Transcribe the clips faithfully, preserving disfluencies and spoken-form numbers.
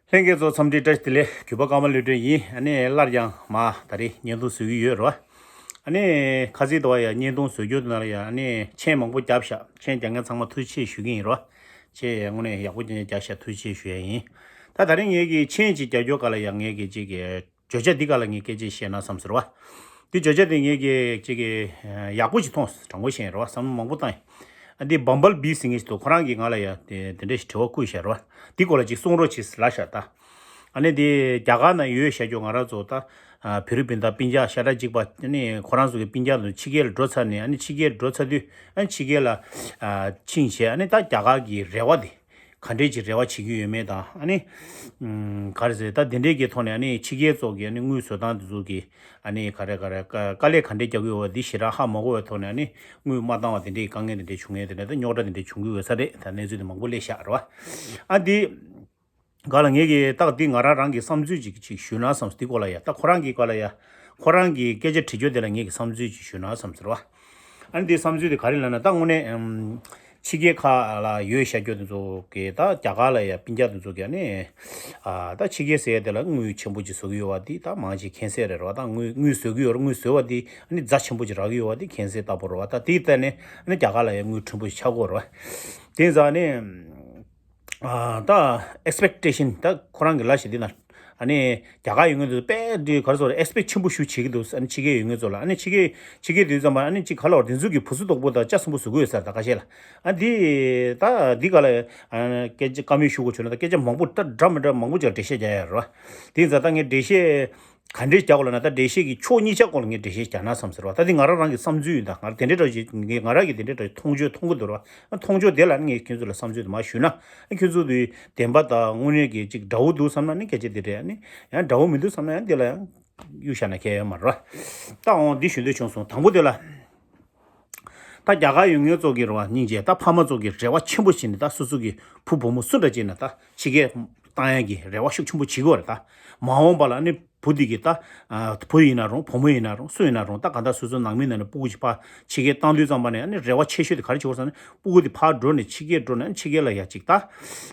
ལྷན་རྒྱས་ཚོ་འཚམས་འདྲི་བཀྲ་ཤིས་བདེ་ལེགས། གུས་པ་ཀརྨ་བློ་གྲོས་ཡིན། ཨ་ནི་སླར་ཡང་མ་ད་རེས་བརྙན་ཐུང་བཟོ་གི་ཡོད་རེད་བ། ཨ་ནི་ཁ་སང་དེ་བ་ཡ་བརྙན་ཐུང་བཟོ་རྒྱུ་དེ་ནང་ལ་ཡ་ཨ་ནི་མཆན་མང་པོ་བརྒྱབ་ཤག་མཆན་རྒྱག་མཁན་ཚང་མ་ཐུགས་རྗེ་ཆེ་ཞུ་གི་ཡིན་རེད་བ། ཆེ་ཡ་དངོས་གནས་ཡག་པོ་རྒྱག་མཁན་རྒྱག་ཤག་ཐུགས་རྗེ་ཆེ་ཞུ་ཡ་ཡིན། ད་ད་རིང་ངེད་ཀྱི་མཆན་ཅིག་རྒྱག་རྒྱུ་ག་ལ་ཡ་ངེད་ཀྱི་ཅིག་གི་བརྗོད་བྱ་འདི་ག་ལ་ངས་སྐད་ཆ་བཤད་ན་བསམ་ཟེར་བ། འདི་བརྗོད་བྱ་འདི་ངས་ཀྱི་ཅིག་གི་ཡག་པོ་ཞིག་མཐོང་སོང་། དྲང་པོ་བཤད་ཡིན་རེད་བ། བསམ་བློ་མང་པོ་བཏང་ཡིན། ཨ་འདི་བམ་བལ་བི་ཟེར་མཁན་ཞིག་འདུག་ཁོ་རང་གིས་ང་ལ་ཡ་དེ་དེ་འདྲ་ཞིག་དྲི་བ་བསྐུར་བཞག་རེད་བ། འདི་སྐོར་ལ་ཅིག་གསུང་རོགས་བྱེད་ཟེར་ལབ་ཤག་ད། ཨ་ནི་འདི་རྒྱ་གར་ན་ཡོད་བཤད་རྒྱུ་ང་རང་ཚོ་ད་བོད་རིགས་སྤུན་ཟླ་སྤུན་ཀྱག་ཤ་ཁྲག་གཅིག་པ་ཨ་ནི་ཁོ་རང་ཚོ་གི་སྤུན་ཀྱག་ཚོ་ཕྱི་རྒྱལ་ལ་འགྲོ་ཚར་ནས་ཨ་ནི་ཕྱི་རྒྱལ་འགྲོ་ཚར་དུས་ཨ་ནི་ཕྱི་རྒྱལ་ལ་ཕྱིན་བྱས་ཨ་ནི་ད་རྒྱ་གར་གྱི་རེ་བ་འདི། ག་འདྲས་ཀྱི་རེ་བ་བྱེད་ཀྱི་ཡོད་མེད་དང་ཨ་ནི། ཨམ། ག་རེ་ཟེར་ད་དེ་འདྲས་ཀྱི་ཐོག་ནས་ཨ་ནི་ཕྱི་རྒྱལ་ཚོ་གི་ཨ་ནི་དངུལ་བཟོ་སྟངས་དེ་ཚོ་གི་ཨ་ནི་ག་རེ་ག་རེ་དཀའ་དཀའ་ལས་ག་འདྲས་རྒྱག་གི་ཡོད་པ་འདི་ཞེ་དྲག་ཧ་མ་གོ་བའི་ཐོག་ནས་ཨ་ནི་དངུལ་མ་བཏང་བ་དེ་འདྲས་དཀའ་ངལ་དེ་འདྲས་བྱུང་ངེས་དེ་འདྲས་ད་རྙོག་དྲ་དེ་འདྲས་བྱུང་གི་ཡོད་ས་རེད། ད་གནས་ཚུལ་དེ་མང་པོ་སླེབས་ཤག་རེད་བ། ཨ་འདི། ག་ལ་ངེད་ཀྱི་ཏག་འདི་ང་རང་རང་གི་བསམ་ཚུལ་ཅིག་ཅིག་ཞུས་ན་བསམ་འདི་སྐོར་ལ་ཡ་ད་ཁོ་རང་གི་སྐོར་ལ་ཡ་ཁོ་རང་གི་སྐད་ཆ་དྲི་རྒྱུ་དེ་ལ་ངེད་ཀྱི་བསམ་ཚུལ་ཅིག་ཞུས་ན་བསམ་ཟེར་བ། ཨ་ནི་འདི་བསམ་ཚུལ་དེ་ག་རེ་ལབ་ན་ད་དངོས་གནས་ཨམ། ཕྱི་རྒྱལ་ཁག་ལ་ཡོད་བཤད་རྒྱུ་དེ་ཚོ་གི་ད་རྒྱ་གར་ལ་ཡ་སྤུན་ཀྱག་དེ་ཚོ་གི་ཨ་ནི། ཨ་ད་ཕྱི་རྒྱལ་ཟེར་ཡ་དེ་ལ་དངུལ་ཆེན་པོ་ཅིག་བཟོ་གི་ཡོད་བ་འདི་ད་མང་ཆེ་མཁྱེན་གསལ་རེད་རོ། ད་དངུལ་དངུལ་བཟོ་གི་ཡོད་རོ། དངུལ་བཟོ་བ་འདི་ཨ་ནི་རྫ་ཆེན་པོ་ཅིག་རག་གི་ཡོད་བ་འདི་མཁྱེན་གསལ་ལྟ་བུ་རོ། ད་དེའི་ཐད་ནས་ཨ་ནི་རྒྱ་གར་ལ་ཡ་དངུལ་ཕྲན་བུ་ཞིག་ཆགས་ཀྱི་ཡོད་རོ། དེ་ཙང་ནི། ཨ་ད་ཨེག་སི་པེག་ཊེ་ཤན་ད་ཁོ་རང་གི་ལ་ཞིག་འདི་ན། ཨ་ནི་རྒྱ་གར་ཡོད་མཁན་ཚོ་དཔེ་འདི་ག་རེ་ཟེར་ཨེག་སི་པེག་ཊི་ཆེན་པོ་ཞིག་བྱེད་ཀྱི་འདུག་ཨ་ནི་ཕྱི་རྒྱལ་ཡོད་མཁན་ཚོ་ལ་ཨ་ནི་ཕྱི་རྒྱལ་ཕྱི་རྒྱལ་དུས་ཙམ་པ་ཨ་ནི་ཅིག་ག་ལ་བར་དེ་ཚོ་གི་བུ་སུ་དོག་པོ་དང་ལྕགས་སྲིན་པོ་བཟོ་གི་ཡོད་ས་རེད། ད་ཁ་ཤས་ལ་ཨ་འདི་ད་འདི་ག་ལ་ཨ་སྐད་ཆ་བཀའ་མོལ་ཞུ་དགོས་བྱུང་ན་ད་སྐད་ཆ་མང་པོ་ད་འདྲ་མི་འདྲ་མང་པོ་ཅིག་ལ་འགྲེལ་བཤད་རྒྱག་ཡ་རེད་བ། དེ་ཡིན་ཙང་ད་ངས་འགྲེལ་བཤད་ག་འདྲས་རྒྱག་དགོས་ལབ་ན་ད་འགྲེལ་བཤད་ཀྱི་ཕྱོགས་གཉིས་ཆ་སྐོར་ལ་ངས་འགྲེལ་བཤད་རྒྱག་ན་བསམ་ཟེར་བ། ད་འདི་ང་རང་རང་གི་བསམ་ཚུལ་ཡིན། ད་ང་རང་དེ་འདྲས་འདྲ་ཞིག་ང་རང་གིས་དེ་འདྲས་འདྲ་ཞིག་མཐོང་ཆོས་མཐོང་གི་འདུག་ར་བ། མཐོང་ཆོས་དེ་ལ་ངས་ཁྱོད་ཚོ་ལ་བསམ་ཚུལ་དེ་མར་ཞུས་ན་ཁྱོད་ཚོ་དེ་བདེན་པ་དང་དངོས་གནས་ཀྱི་ཅིག་འདྲ་བོ་འདུག་བསམ་ན་ནི་སྐད་ཆ་དེ་འདྲས་ཨ་ནི་ཡང་འདྲ་བོ་མི་འདུག་བསམ་ན་ཡང་དེ་ལ་ཡང་གཡུག་བཞག་ན་ཁྱད་ཡོད་མ་རེད་བ། ད་འོང་འདི་ཞུ་འདོད་བྱུང་སོང་། དང་པོ་དེ་ལ། ད་རྒྱ་གར་ཡོད་མཁན་ཚོ་གི་རེད་བ། སྙིང་རྗེ་ད་ཕ་མ་ཚོ་གི་རེ་བ་ཆེན་པོ་བྱས་ནས་ད་སོ་སོ་གི་བུ་བུ་མོ་སུ་འདྲ་ཅིག་ན་ད་ཕྱི་རྒྱལ་བཏང་ཡ་གི་རེ་བ་ཤུགས་ཆེན་པོ་བྱེད་ཀྱི་ཡོད་རེད། ད་མ་འོངས་པ་ལ་ནི་བུ་འདི་གི་ད་བུ་ཡིན་ན་རུང་བུ་མོ་ཡིན་ན་རུང་སུ་ཡིན་ན་རུང་ད་ག་ད་སོ་སོ་ནང་མི་ནང་ནས་སྤུ་གུ་ཅིག་ཕར་ཕྱི་རྒྱལ་བཏང་དུས་ཙམ་པ་ནས་ནི་རེ་བ་ཆེ་ཤོས་དེ་ག་རེ་བྱེད་དགོས་ཟེར་ན་སྤུ་གུ་དེ་ཕར་འགྲོ་ནས་ཕྱི་རྒྱལ་འགྲོ་ནས་ཕྱི་རྒྱལ་ལ་ཡ་ཅིག་ད་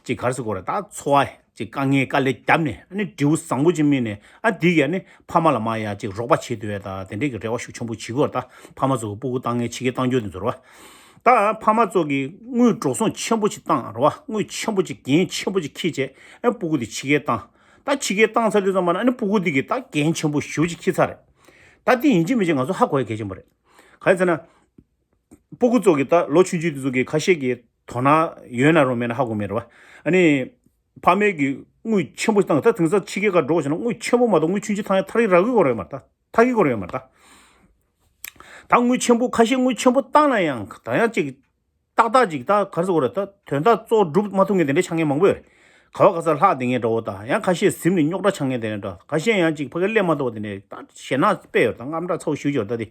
ཅིག་ག་རེ་ཟེར་དགོས་རེད། ད་འཚོ་བ། ཅིག་དཀའ་ངལ་དཀའ་ལས་བརྒྱབ་ནས་ཨ་ནི་འབྲས་བུ་བཟང་པོ་ཅིག་སྨིན་ནས་ཨ་འདི་གས་ཨ་ནི་ཕ་མ་ལ་མར་ཡ་ཅིག་རོགས་པ་བྱེད་ཐུབ་ཡ་ད་དེ་འདྲས་ཀྱི་རེ་བ་ཤུགས་ཆེན་པོ་བྱེད་ཀྱི་ཡོད་རེད། ད་ཕ་མ་ཚོ་གི་སྤུ་གུ་བཏང་མཁན་ཕྱི་རྒྱལ་བཏང་རྒྱུ་དེ་ཚོ་རེད་བ། ད་ཕ་མ་ཚོ་གི་དངུལ་འགྲོ་སོང་ཆེན་པོ་ཅིག་བཏང་རེད་བ། དངུལ་ཆེན་པོ་ཅིག་འགན་ཆེན་པོ་ཅིག་འཁྱེར་བྱས་ཨ་སྤུ་གུ་དེ་ཕྱི་རྒྱལ་བཏང་། ད་ཕྱི་རྒྱལ་བཏང་ཚར་དུས་ཙམ་པ་ན་ཨ་ནི་སྤུ་གུ་དེ་གི་ད་འགན་ཆེན་པོ་ཞེ་པོ་ཅིག་འཁྱེར་ཚར་རེད། ད་འདི་ཡིན་གཅིག་མིན་གཅིག་ང་ཚོ་ཧ་གོ་ཡ་གལ་ཆེན་པོ་རེད། ག་རེ་ཟེར་ན། སྤུ་གུ་ཚོ་གི་ད་ལོ་ཆུང་ཆུང་དེ་ཚོ་གི་ཁ་ཤས་ཀྱི་དོ་སྣང་ཡོད་ན་རུང་མེད་ན་ཧ་གོ་མེད་རེད་བ། ཨ་ནི། ཕ་མས་ཀྱི་དངུལ་ཆེན་པོ་བཏང་ད་དེང་སང་ཕྱི་རྒྱལ་ཁག་འགྲོ་བྱས་ན་དངུལ་ཆེན་པོ་མ་གཏོགས་དངུལ་ཆུང་ཆུང་བཏང་ཡ་ཐག་རིང་རག་གི་ཡོད་རེད་མ་རེད་ད། ཐག་གི་ཡོད་རེད་མ་རེད་ད། ད་དངུལ་ཆེན་པོ་ཁ་ཤས་དངུལ་ཆེན་པོ་བཏང་ན་ཡང་ད་ཡང་ཅིག་ཏག་ཏག་ཅིག་ད་ག་རེ་ཟེར་དགོས་རེད། ད་དོན་དག་གཙོ་བོ་སྒྲུབ་མ་ཐུབ་མཁན་དེ་འདྲའི་ཆགས་མཁན་མང་པོ་ཡོད་རེད། ག་བ་ག་ས་ལྷག་བསྡད་མཁན་འདྲ་བོ་དང་ཡང་ཁ་ཤས་ཟིན་ནས་རྙོག་དྲ་ཆགས་མཁན་དེ་འདྲ་འདྲ། ཁ་ཤས་ཡང་ཅིག་ཕ་གིར་སླེབས་མ་ཐུབ་པ་དེ་འདྲའི་ད་ཞེད་སྣང་དཔེ་ཡོད་རེད། ད་དངངས་སྐྲག་ཚ་བོ་ཞེ་པོ་ཅིག་ཡོད་རེད། ད་དེ་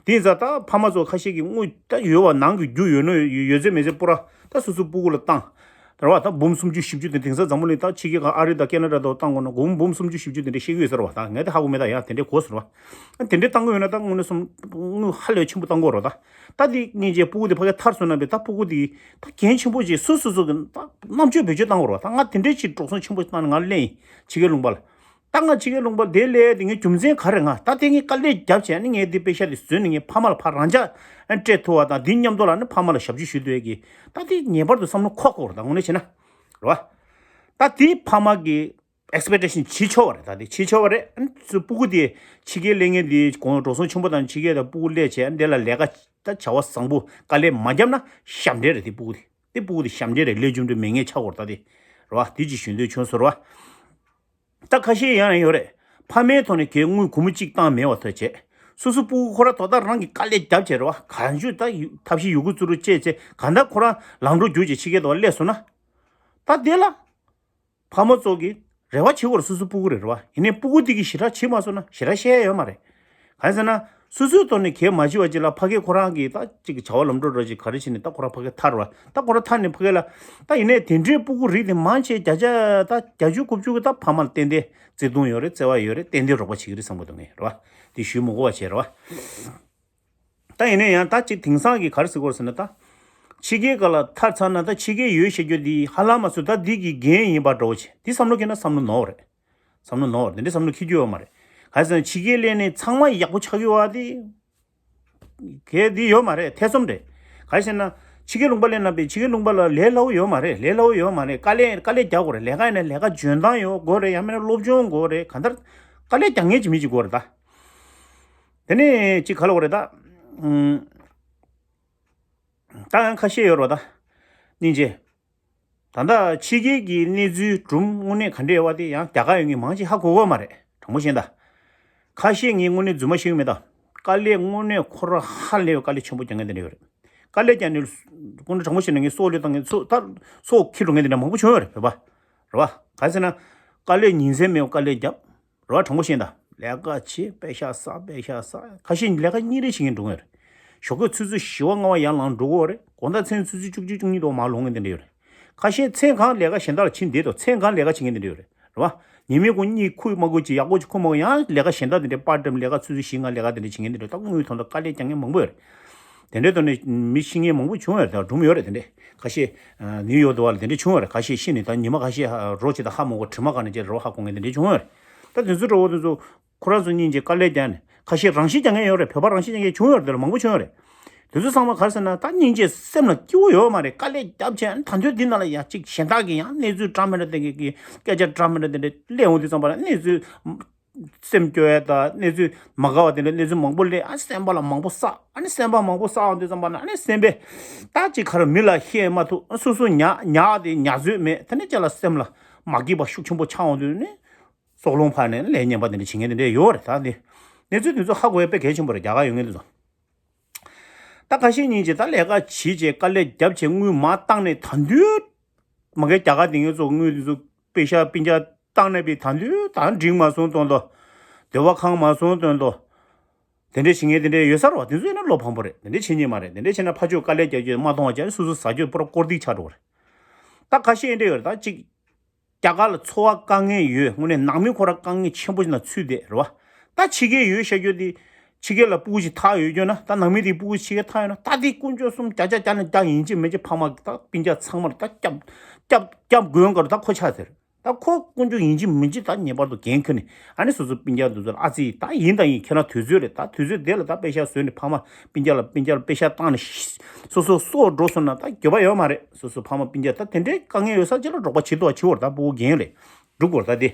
དེ་ཡིན་ཙང་ད་ཕ་མ་ཚོ་ཁ་ཤས་ཀྱི་དངུལ་ད་ཡོད་པ་ནང་གི་རྒྱུ་ཡོད་ནོ་ཡོད་ཚད་མེད་ཚད་པུ་ར་ད་སོ་སོ་སྤུ་གུ་ལ་བཏང་། རེད་བ། ད་འབུམ་སུམ་ཅུ་བཞི་བཅུ་དེ་དེང་སང་འཛམ་བུ་གླིང་ད་ཕྱི་རྒྱལ་ཁག་ཨ་རི་དང་ཁེ་ན་ཌ་དང་བཏང་དགོས་ན་འབུམ་འབུམ་སུམ་ཅུ་བཞི་བཅུ་དེ་འདྲ་བཤད་ཀྱི་ཡོད་ཟེར་བ། ད་ངས་དེ་ཧ་གོ་མེད། ད་ཡང་དེ་འདྲའི་གོ་ཟེར་བ། ཨ་དེ་འདྲའི་བཏང་གི་ཡོད་ན་ད་དངོས་གནས་སོམ་དངུལ་ཧ་ལས་ཆེན་པོ་བཏང་དགོས་རེད་བ། ད་དེ་སྙིང་རྗེ་སྤུ་གུ་དེ་ཕ་གིར་ཐར་སོང་ན་བས་ད་སྤུ་གུ་དེ་ད་འགན་ཆེན་པོ་ཅིག་སོ་སོ་སོ་གི་ད་རྣམ་དཔྱོད་བེད་སྤྱོད་བཏང་དགོས་རེད་བ། ད་ང་དེ་འདྲའི་ཅིག་འགྲོ་སོང་ཆེན་པོ་བཏང་ནས་ང་སླེབས་ཡིན་ཕྱི་རྒྱལ་ལུང་པ་ལ། ད་ང་ཕྱི་རྒྱལ་ལུང་པ་དེ་སླེབས་དེ་ངའི་རྒྱུ་མཚན་ག་རེ། ང་ད་དེ་ངས་དཀའ་ལས་བརྒྱབ་བྱས་ནས་ངས་དེ་པེ་ཤ་དེ་བཟོས་ནས་ངས་ཕ་མ་ལ་ཕར་རང་འཇགས་སྤྲད་ཐུབ་པ་དང་དེ་མཉམ་དུ་ལ་ནི་ཕ་མ་ལ་ཞབས་ཕྱི་ཞུ་ཐུབ་ཡས་ཀྱི་ད་དེ་ངེས་པར་དུ་བསམ་བློ་འཁོར་དགོས་རེད། ད་དངོས་གནས་བྱས་ན་རེད་བ། ད་དེ་ཕ་མ་གི་ཨེག་སི་པེག་ཊེ་ཤན་བྱེད་ཆོག་པ་རེད། ད་དེ་བྱེད་ཆོག་པ་རེད། ཨ་ནི་སྤུ་གུ་དེ་ཕྱི་རྒྱལ་སླེབས་མཁན་དེ་གོང་འགྲོ་སོང་ཆེན་པོ་དང་ཕྱི་རྒྱལ་དང་སྤུ་གུ་སླེབས་བྱས་ཨ་ནི་དེ་ལ་ལས་ཀ་ད་བྱ་བ་བཟང་པོ་དཀའ་ལས་མ་བརྒྱབ་ན་ཞབས་འདྲེན་རེད། དེ་སྤུ་གུ་དེ་དེ་སྤུ་གུ་དེ་ཞབས་འདྲེན་རེད། ལས་རྒྱུ་འབྲས་མེད་མཁན་ཆགས་དགོས་རེད། ད་དེ་རེད་བ། དེ་ཅིག་ཞུ་འདོད་བྱུང་སོང་རེད་བ། ད་ཁ་ཤས་ཡང་ཡང་ཡོད་རེད། ཕ་མའི་ཐོག་ནས་གལ་དངུལ་སྒོར་མོ་གཅིག་བཏང་མེད་པ་ཐག་བཅད། སོ་སོ་སྤུ་གུ་ཁོ་རང་དོ་བདག་རང་གིས་དཀའ་ལས་བརྒྱབ་བྱས་རེད་བ། གང་བྱུང་ད་ཐབས་ཤེས་ཡོད་རྒུ་བཙུགས་རུ་བྱས་བྱས་གང་ལྟར་ཁོ་རང་ལམ་འགྲོ་རྒྱུགས་བྱས་ཕྱི་རྒྱལ་དུ་སླེབས་སོང་ན། ད་དེ་ལ་ཕ་མ་ཚོ་གིས་རེ་བ་བྱེད་དགོས་རེད། སོ་སོ་སྤུ་གུ་རེད་རེད་བ། ཡིན་ནའི་སྤུ་གུ་དེ་གིས་ཞེ་དྲག་བྱེད་མ་སོང་ན་ཞེ་དྲག་བཤད་ཡ་ཡོད་མ་རེད། གང་ཡིན་ཟེར་ན། སོ་སོའི་ཐོག་ནས་གལ་མ་བྱེད་པ་ཅིག་ལ་ཕ་གིར་ཁོ་རང་གིས་ད་ཅིག་བྱ་བ་ལམ་འགྲོ་འདྲ་ཅིག་ག་རེ་བྱས་ནས་ད་ཁོ་རང་ཕ་གིར་ཐར་བ། ད་ཁོ་རང་ཐར་ནས་ཕ་གི་ལ། ད་ཡིན་ནའི་དེ་འདྲའི་སྤུ་གུ་རིགས་དེ་མང་ཆེ་བརྒྱ་ཆ་ད་བརྒྱད་ཅུ་དགུ་བཅུ་གི་ད་ཕ་མ་ལ་ཏན་ཏན་བརྩེ་དུང་ཡོད་རེད། བརྩེ་བ་ཡོད་རེད། ཏན་ཏན་རོགས་པ་བྱེད་ཀྱི་རེད་བསམ་གི་འདུག་ངས་རེད་བ། དེ་ཞུ་མི་དགོས་པ་བྱས་རེད་བ། ད་ཡིན་ནའི་ཡང་ད་ཅིག་དེང་སང་གི་ག་རེ་ཟེར་དགོས་རེད་ཟེར་ན་ད། ཕྱི་རྒྱལ་སྒང་ལ་ཐར་ཚར་ན་ད་ཕྱི་རྒྱལ་ཡོད་བཤད་རྒྱུ་འདི་ཧ་ལམ་མ་སོང་། ད་འདི་གི་འགན་ཡིན་པ་འདྲ་བོ་བྱས། འདི་བསམ་བློ་འཁྱེར་ན་བསམ་བློ་ནོར་བ་རེད། བསམ་བློ་ནོར་བ་རེད། འདི་འདྲའི་བསམ་བློ་འཁྱེར་རྒྱུ་ཡོད་མ་རེད། ག་རེ་ཟེར་ན་ཕྱི་རྒྱལ་སླེབས་ནས་ཚང་མ་ཡག་པོ་ཆགས་ཀྱི་ཡོད་པ་དེ། གལ་འདི་ཡོད་མ་རེད། ཐེ་ཚོམ་རེད། ག་རེ་ཟེར་ན། ཕྱི་རྒྱལ་ལུང་པ་སླེབས་ན་པའི་ཕྱི་རྒྱལ་ལུང་པ་ལ་ལས་སླ་བོ་ཡོད་མ་རེད། ལས་སླ་བོ་ཡོད་མ་རེད། དཀའ་ལས་དཀའ་ལས་རྒྱག་དགོས་རེད། ལས་ཀ་ཡིན་ན་ལས་ཀ་འཇོན་ཐང་ཡོད་དགོས་རེད། ཡང་མིན་ན་སློབ་སྦྱོང་དགོས་རེད། གང་ལྟར་དཀའ་ལས་རྒྱག་མཁན་ཅིག་མི་ཅིག་དགོས་རེད་ད། དེ་ནས་ཅིག་ག་ལ་དགོས་རེད་ད། ཨུམ། ད་ཡང་ཁ་ཤས་ཡོད་རེད་ད། སྙིང་རྗེ། ད་ལྟ་ཕྱི་རྒྱལ་གྱི་གནས་ཚུལ་སྒྲུང་དངོས་གནས་ག་འདྲ་ཡོད་པ་དེ་ཡང་རྒྱ་གར་ཡོད་མཁན་མང་ཆེ་ཧ་གོ་གི་ཡོད་མ་རེད། དྲང་པོ་བཤད་ན་ད། ཁ་ཤས་ངས་དངོས་གནས་རྫུན་མ་བཤད་ཀྱི་མེད་ད། དཀའ་ལས་དངོས་གནས་ཁོ་རང་ཧ་ལས་པའི་དཀའ་ལས་ཆེན་པོ་རྒྱག་མཁན་དེ་འདྲ་ཡོད་རེད། དཀའ་ལས་རྒྱག་ནས་དངོས་གནས་དྲང་པོ་བཤད་ན་ངས་སྲོག་བློས་བཏང་མཁན་སྲོག་ད་སྲོག་འཁྱེར་འགྲོ་མཁན་དེ་འདྲ་མང་པོ་བྱུང་ཡོད་རེད། བོད་པ་རེད་པ། ག་རེ་ཟེར་ན། དཀའ་ལས་ཉིན་མཚན་མེད་པར་དཀའ་ལས་རྒྱབ། རེད་བ། དྲང་པོ་བཤད་ན་ད། ལས་ཀ་བྱེད། པེ་ཤག་བསགས། པེ་ཤག་བསགས། ཁ་ཤས་ལས་ཀ་གཉིས་རེ་བྱེད་མཁན་འགྲོ་གི་ཡོད་རེད། ཞོགས་ཀས་ཆུ་ཚོད་བཞི་པ་ལྔ་པ་ཡར་ལངས་འགྲོ་གི་ཡོད་རེད། དགོང་དག་མཚན་ཆུ་ཚོད་བཅུ་གཅིག་བཅུ་གཉིས་ཐོག་མར་ལོག་མཁན་དེ་འདྲ་ཡོད་རེད། ཁ་ཤས་མཚན་གང་ལས་ཀ་གཞན་དག་ལ་བྱེད་བསྡད་དོ། མཚན་གང་ལས་ཀ་བྱེད་མཁན་དེ་འདྲ་ཡོད་རེད། རེད་བ། ཉི་མའི་གུང་གཉིད་ཁུག་མ་ཁུག་ཅིག་ཡག་པོ་ཅིག་ཁུག་མ་ཁུག་ཡང་ལས་ཀ་གཞན་དག་དེ་འདྲ་པར་ཊེམ་ལས་ཀ་ཆུ་ཚོད་བཞི་ལྔ་ལས་ཀ་དེ་འདྲ་བྱེད་མཁན་དེ་འདྲ། ད་དངུལ་ཐོག་ལ་དཀའ་ལས་རྒྱག་མཁན་མང་པོ་ཡོད་རེད། དེ་འདྲའི་ཐོག་ནས་མི་ཤི་མཁན་མང་པོ་བྱུང་ཡོད་རེད། ད་སྒྲུང་ཡོད་རེད། དེ་འདྲའི་ཁ་ཤས་ནིའུ་ཡོག་དུ་བ་ལ་དེ་འདྲ་བྱུང་ཡོད་རེད། ཁ་ཤས་ཤི་ནས་ད་ཉི་མ་ཁ་ཤས་རོ་ཅིག་ད་ཧ་མ་གོ་དྲི་མ་ག་ནས་ཅིག་རོ་ཧ་གོ་མཁན་དེ་འདྲ་བྱུང་ཡོད་རེད། ད་དེ་ཚོ་འདྲ་བོ་དེ་ཚོ་ཁོ་རང་ཚོ་སྙིང་རྗེ། དཀའ་ལས་རྒྱག་ནས་ཁ་ཤས་རང་ཤི་རྒྱག་མཁན་ཡོད་རེད། བོད་པ་རང་ཤི་རྒྱག་མཁན་བྱུང་ཡོད་རེད། དེ་ལ་མང་པོ་བྱུང་ཡོད་རེད། དེ་ཚོ་ཚང་མ་ག་རེ་ཟེར་ན་ད་སྙིང་རྗེ་སེམས་ལ་སྐྱིད་པོ་ཡོད་མ་རེད། དཀའ་ལས་རྒྱབ་བྱས་ཨ་ནི་ད་དུང་འདི་ནང་ལ་ཡ་ཅིག་གཞན་དག་གི་ཡང་གནས་ཚུལ་འདྲ་མི་འདྲ་དེ་གི་གི་སྐད་ཆ་འདྲ་མི་འདྲ་དེ་འདྲ་སླེབས་འོང་དུས་ཙམ་པ་ལ་གནས་ཚུལ་སེམས་སྐྱོ་ཡ་ད་གནས་ཚུལ་མ་དགའ་བ་དེ་འདྲ་གནས་ཚུལ་མང་པོ་སླེབས། ཨ་སེམས་པ་ལ་མང་པོ་བསགས། ཨ་ནི་སེམས་པ་མང་པོ་བསགས་འོང་དུས་ཙམ་པ་ལ་ཨ་ནི་སེམས་པས་ད་ཅིག་ག་རེ་མི་ལ་བཤད་མ་ཐུབ། སོ་སོ་ཉག་ཉག་དེ་ཉག་བཟོས་མེད། དེ་ནས་ཅག་ལ་སེམས་ལ་མ་སྐྱིད་པ་ཤུགས་ཆེན་པོ་ཆགས་འོང་དུས་ནི། སྲོག་རླུང་འཕར་ནས་ལས་ངན་པ་དེ་འདྲ་བྱེད་མཁན་དེ་འདྲ་ཡོད་རེད། ད་དེ་གནས་ཚུལ་དེ་ཚོ་ཧ་གོ་ཡ་དཔེ་གལ་ཆེན་པོ་རེད། རྒྱ་གར་ཡོད་མཁན་དེ་ཚོ། ད་ཁ་ཤས་ཉིན་གཅིག་ད་ལས་ཀ་བྱེད་བྱེད་དཀའ་ལས་རྒྱབ་བྱེད་དངུལ་མར་བཏང་ནས་ད་དུང་མ་གི་རྒྱ་གར་དེ་ངས་ཚོ་དངུལ་དེ་ཚོ་པེ་ཤག་སྤུན་ཀྱག་བཏང་ནས་པའི་ད་དུང་ད་འགྲིག་མ་སོང་དོན་དུ། སྡོད་པ་ཁང་མ་སོང་དོན་དུ། དེ་འདྲ་བྱེད་མཁན་དེ་འདྲ་ཡོད་ས་རེད་བ། དེ་ཚོ་ཡིན་ན་བློ་ཕམ་པོ་རེད། དེ་འདྲ་བྱེད་ཉན་མ་རེད། དེ་འདྲ་བྱས་ན་ཕར་ཕྱོགས་དཀའ་ལས་རྒྱག་རྒྱུ་མ་མཐོང་བ་བྱས་ནས་སོ་སོ་ཟ་རྒྱུ་པུ་ར་སྐོར་སྡིག་ཆགས་འགྲོ་བ་རེད། ད་ཁ་ཤས་ཡིན་འདྲ་ཡོད་རེད། ད་གཅིག་རྒྱ་གར་ལ་འཚོ་བ་དཀའ་ངལ་ཡོད། དངོས་གནས་ནང་མི་ཁོ་རང་དཀའ་ངལ་ཆེན་པོ་ཞིག་ནང་ཚུད་བསྡད་རེད་བ། ད་ཕྱི་རྒྱལ་ཡོད་བཤད་རྒྱུ་དེ་ཕྱི་རྒྱལ་ལ་སྤུ་གུ་ཞིག་ཐག་ཡོད་རྒྱུ་ན། ད་ནང་མི་དེ་སྤུ་གུ་ཕྱི་རྒྱལ་ཐག་ཡོད་ན་ད་དེ་དཀོན་མཆོག་གསུམ་བརྒྱ་ཆ་བརྒྱ་ནས་བརྒྱ་ཡིན་གཅིག་མིན་གཅིག་ཕ་མ་ད་སྤུན་ཀྱག་ཚང་མར་ད་སྐྱབས་སྐྱབས་སྐྱབས་དགོས་ག་རུ་ད་ཁོ་ཆགས་ཟེར། ད་ཁོ་དཀོན་མཆོག་ཡིན་གཅིག་མིན་གཅིག་ད་ངེས་པར་དུ་འགན་ཁུར་ནས་ཨ་ནི་སོ་སོ་སྤུན་ཀྱག་འདི་ཚོ་ལ་ཨ་ཙི་ད་ཡིན་ད་ཡིན། ཁྱེད་རང་དུས་ཚོད་རེད། ད་དུས་ཚོད་དེ་ལ་ད་པེ་ཤག་བཟོས་ནས་ཕ་མ་སྤུན་ཀྱག་ལ་སྤུན་ཀྱག་ལ་པེ་ཤག་བཏང་ནས་སོ་སོ་སྲོག་འགྲོ་སོང་ན་ད་འགྱོད་པ་ཡོད་མ་རེད། སོ་སོ་ཕ་མ་སྤུན་ཀྱག་ད་དེ་འདྲའི་དཀའ་ངལ་ཡོད་ས་ཅིག་ལ་རོགས་པ་བྱེད་དོ་བྱེད་འོར། ད་སྤུ་གུ་རྒན་རེད། འགྲུབ་འོར་ད་དེ།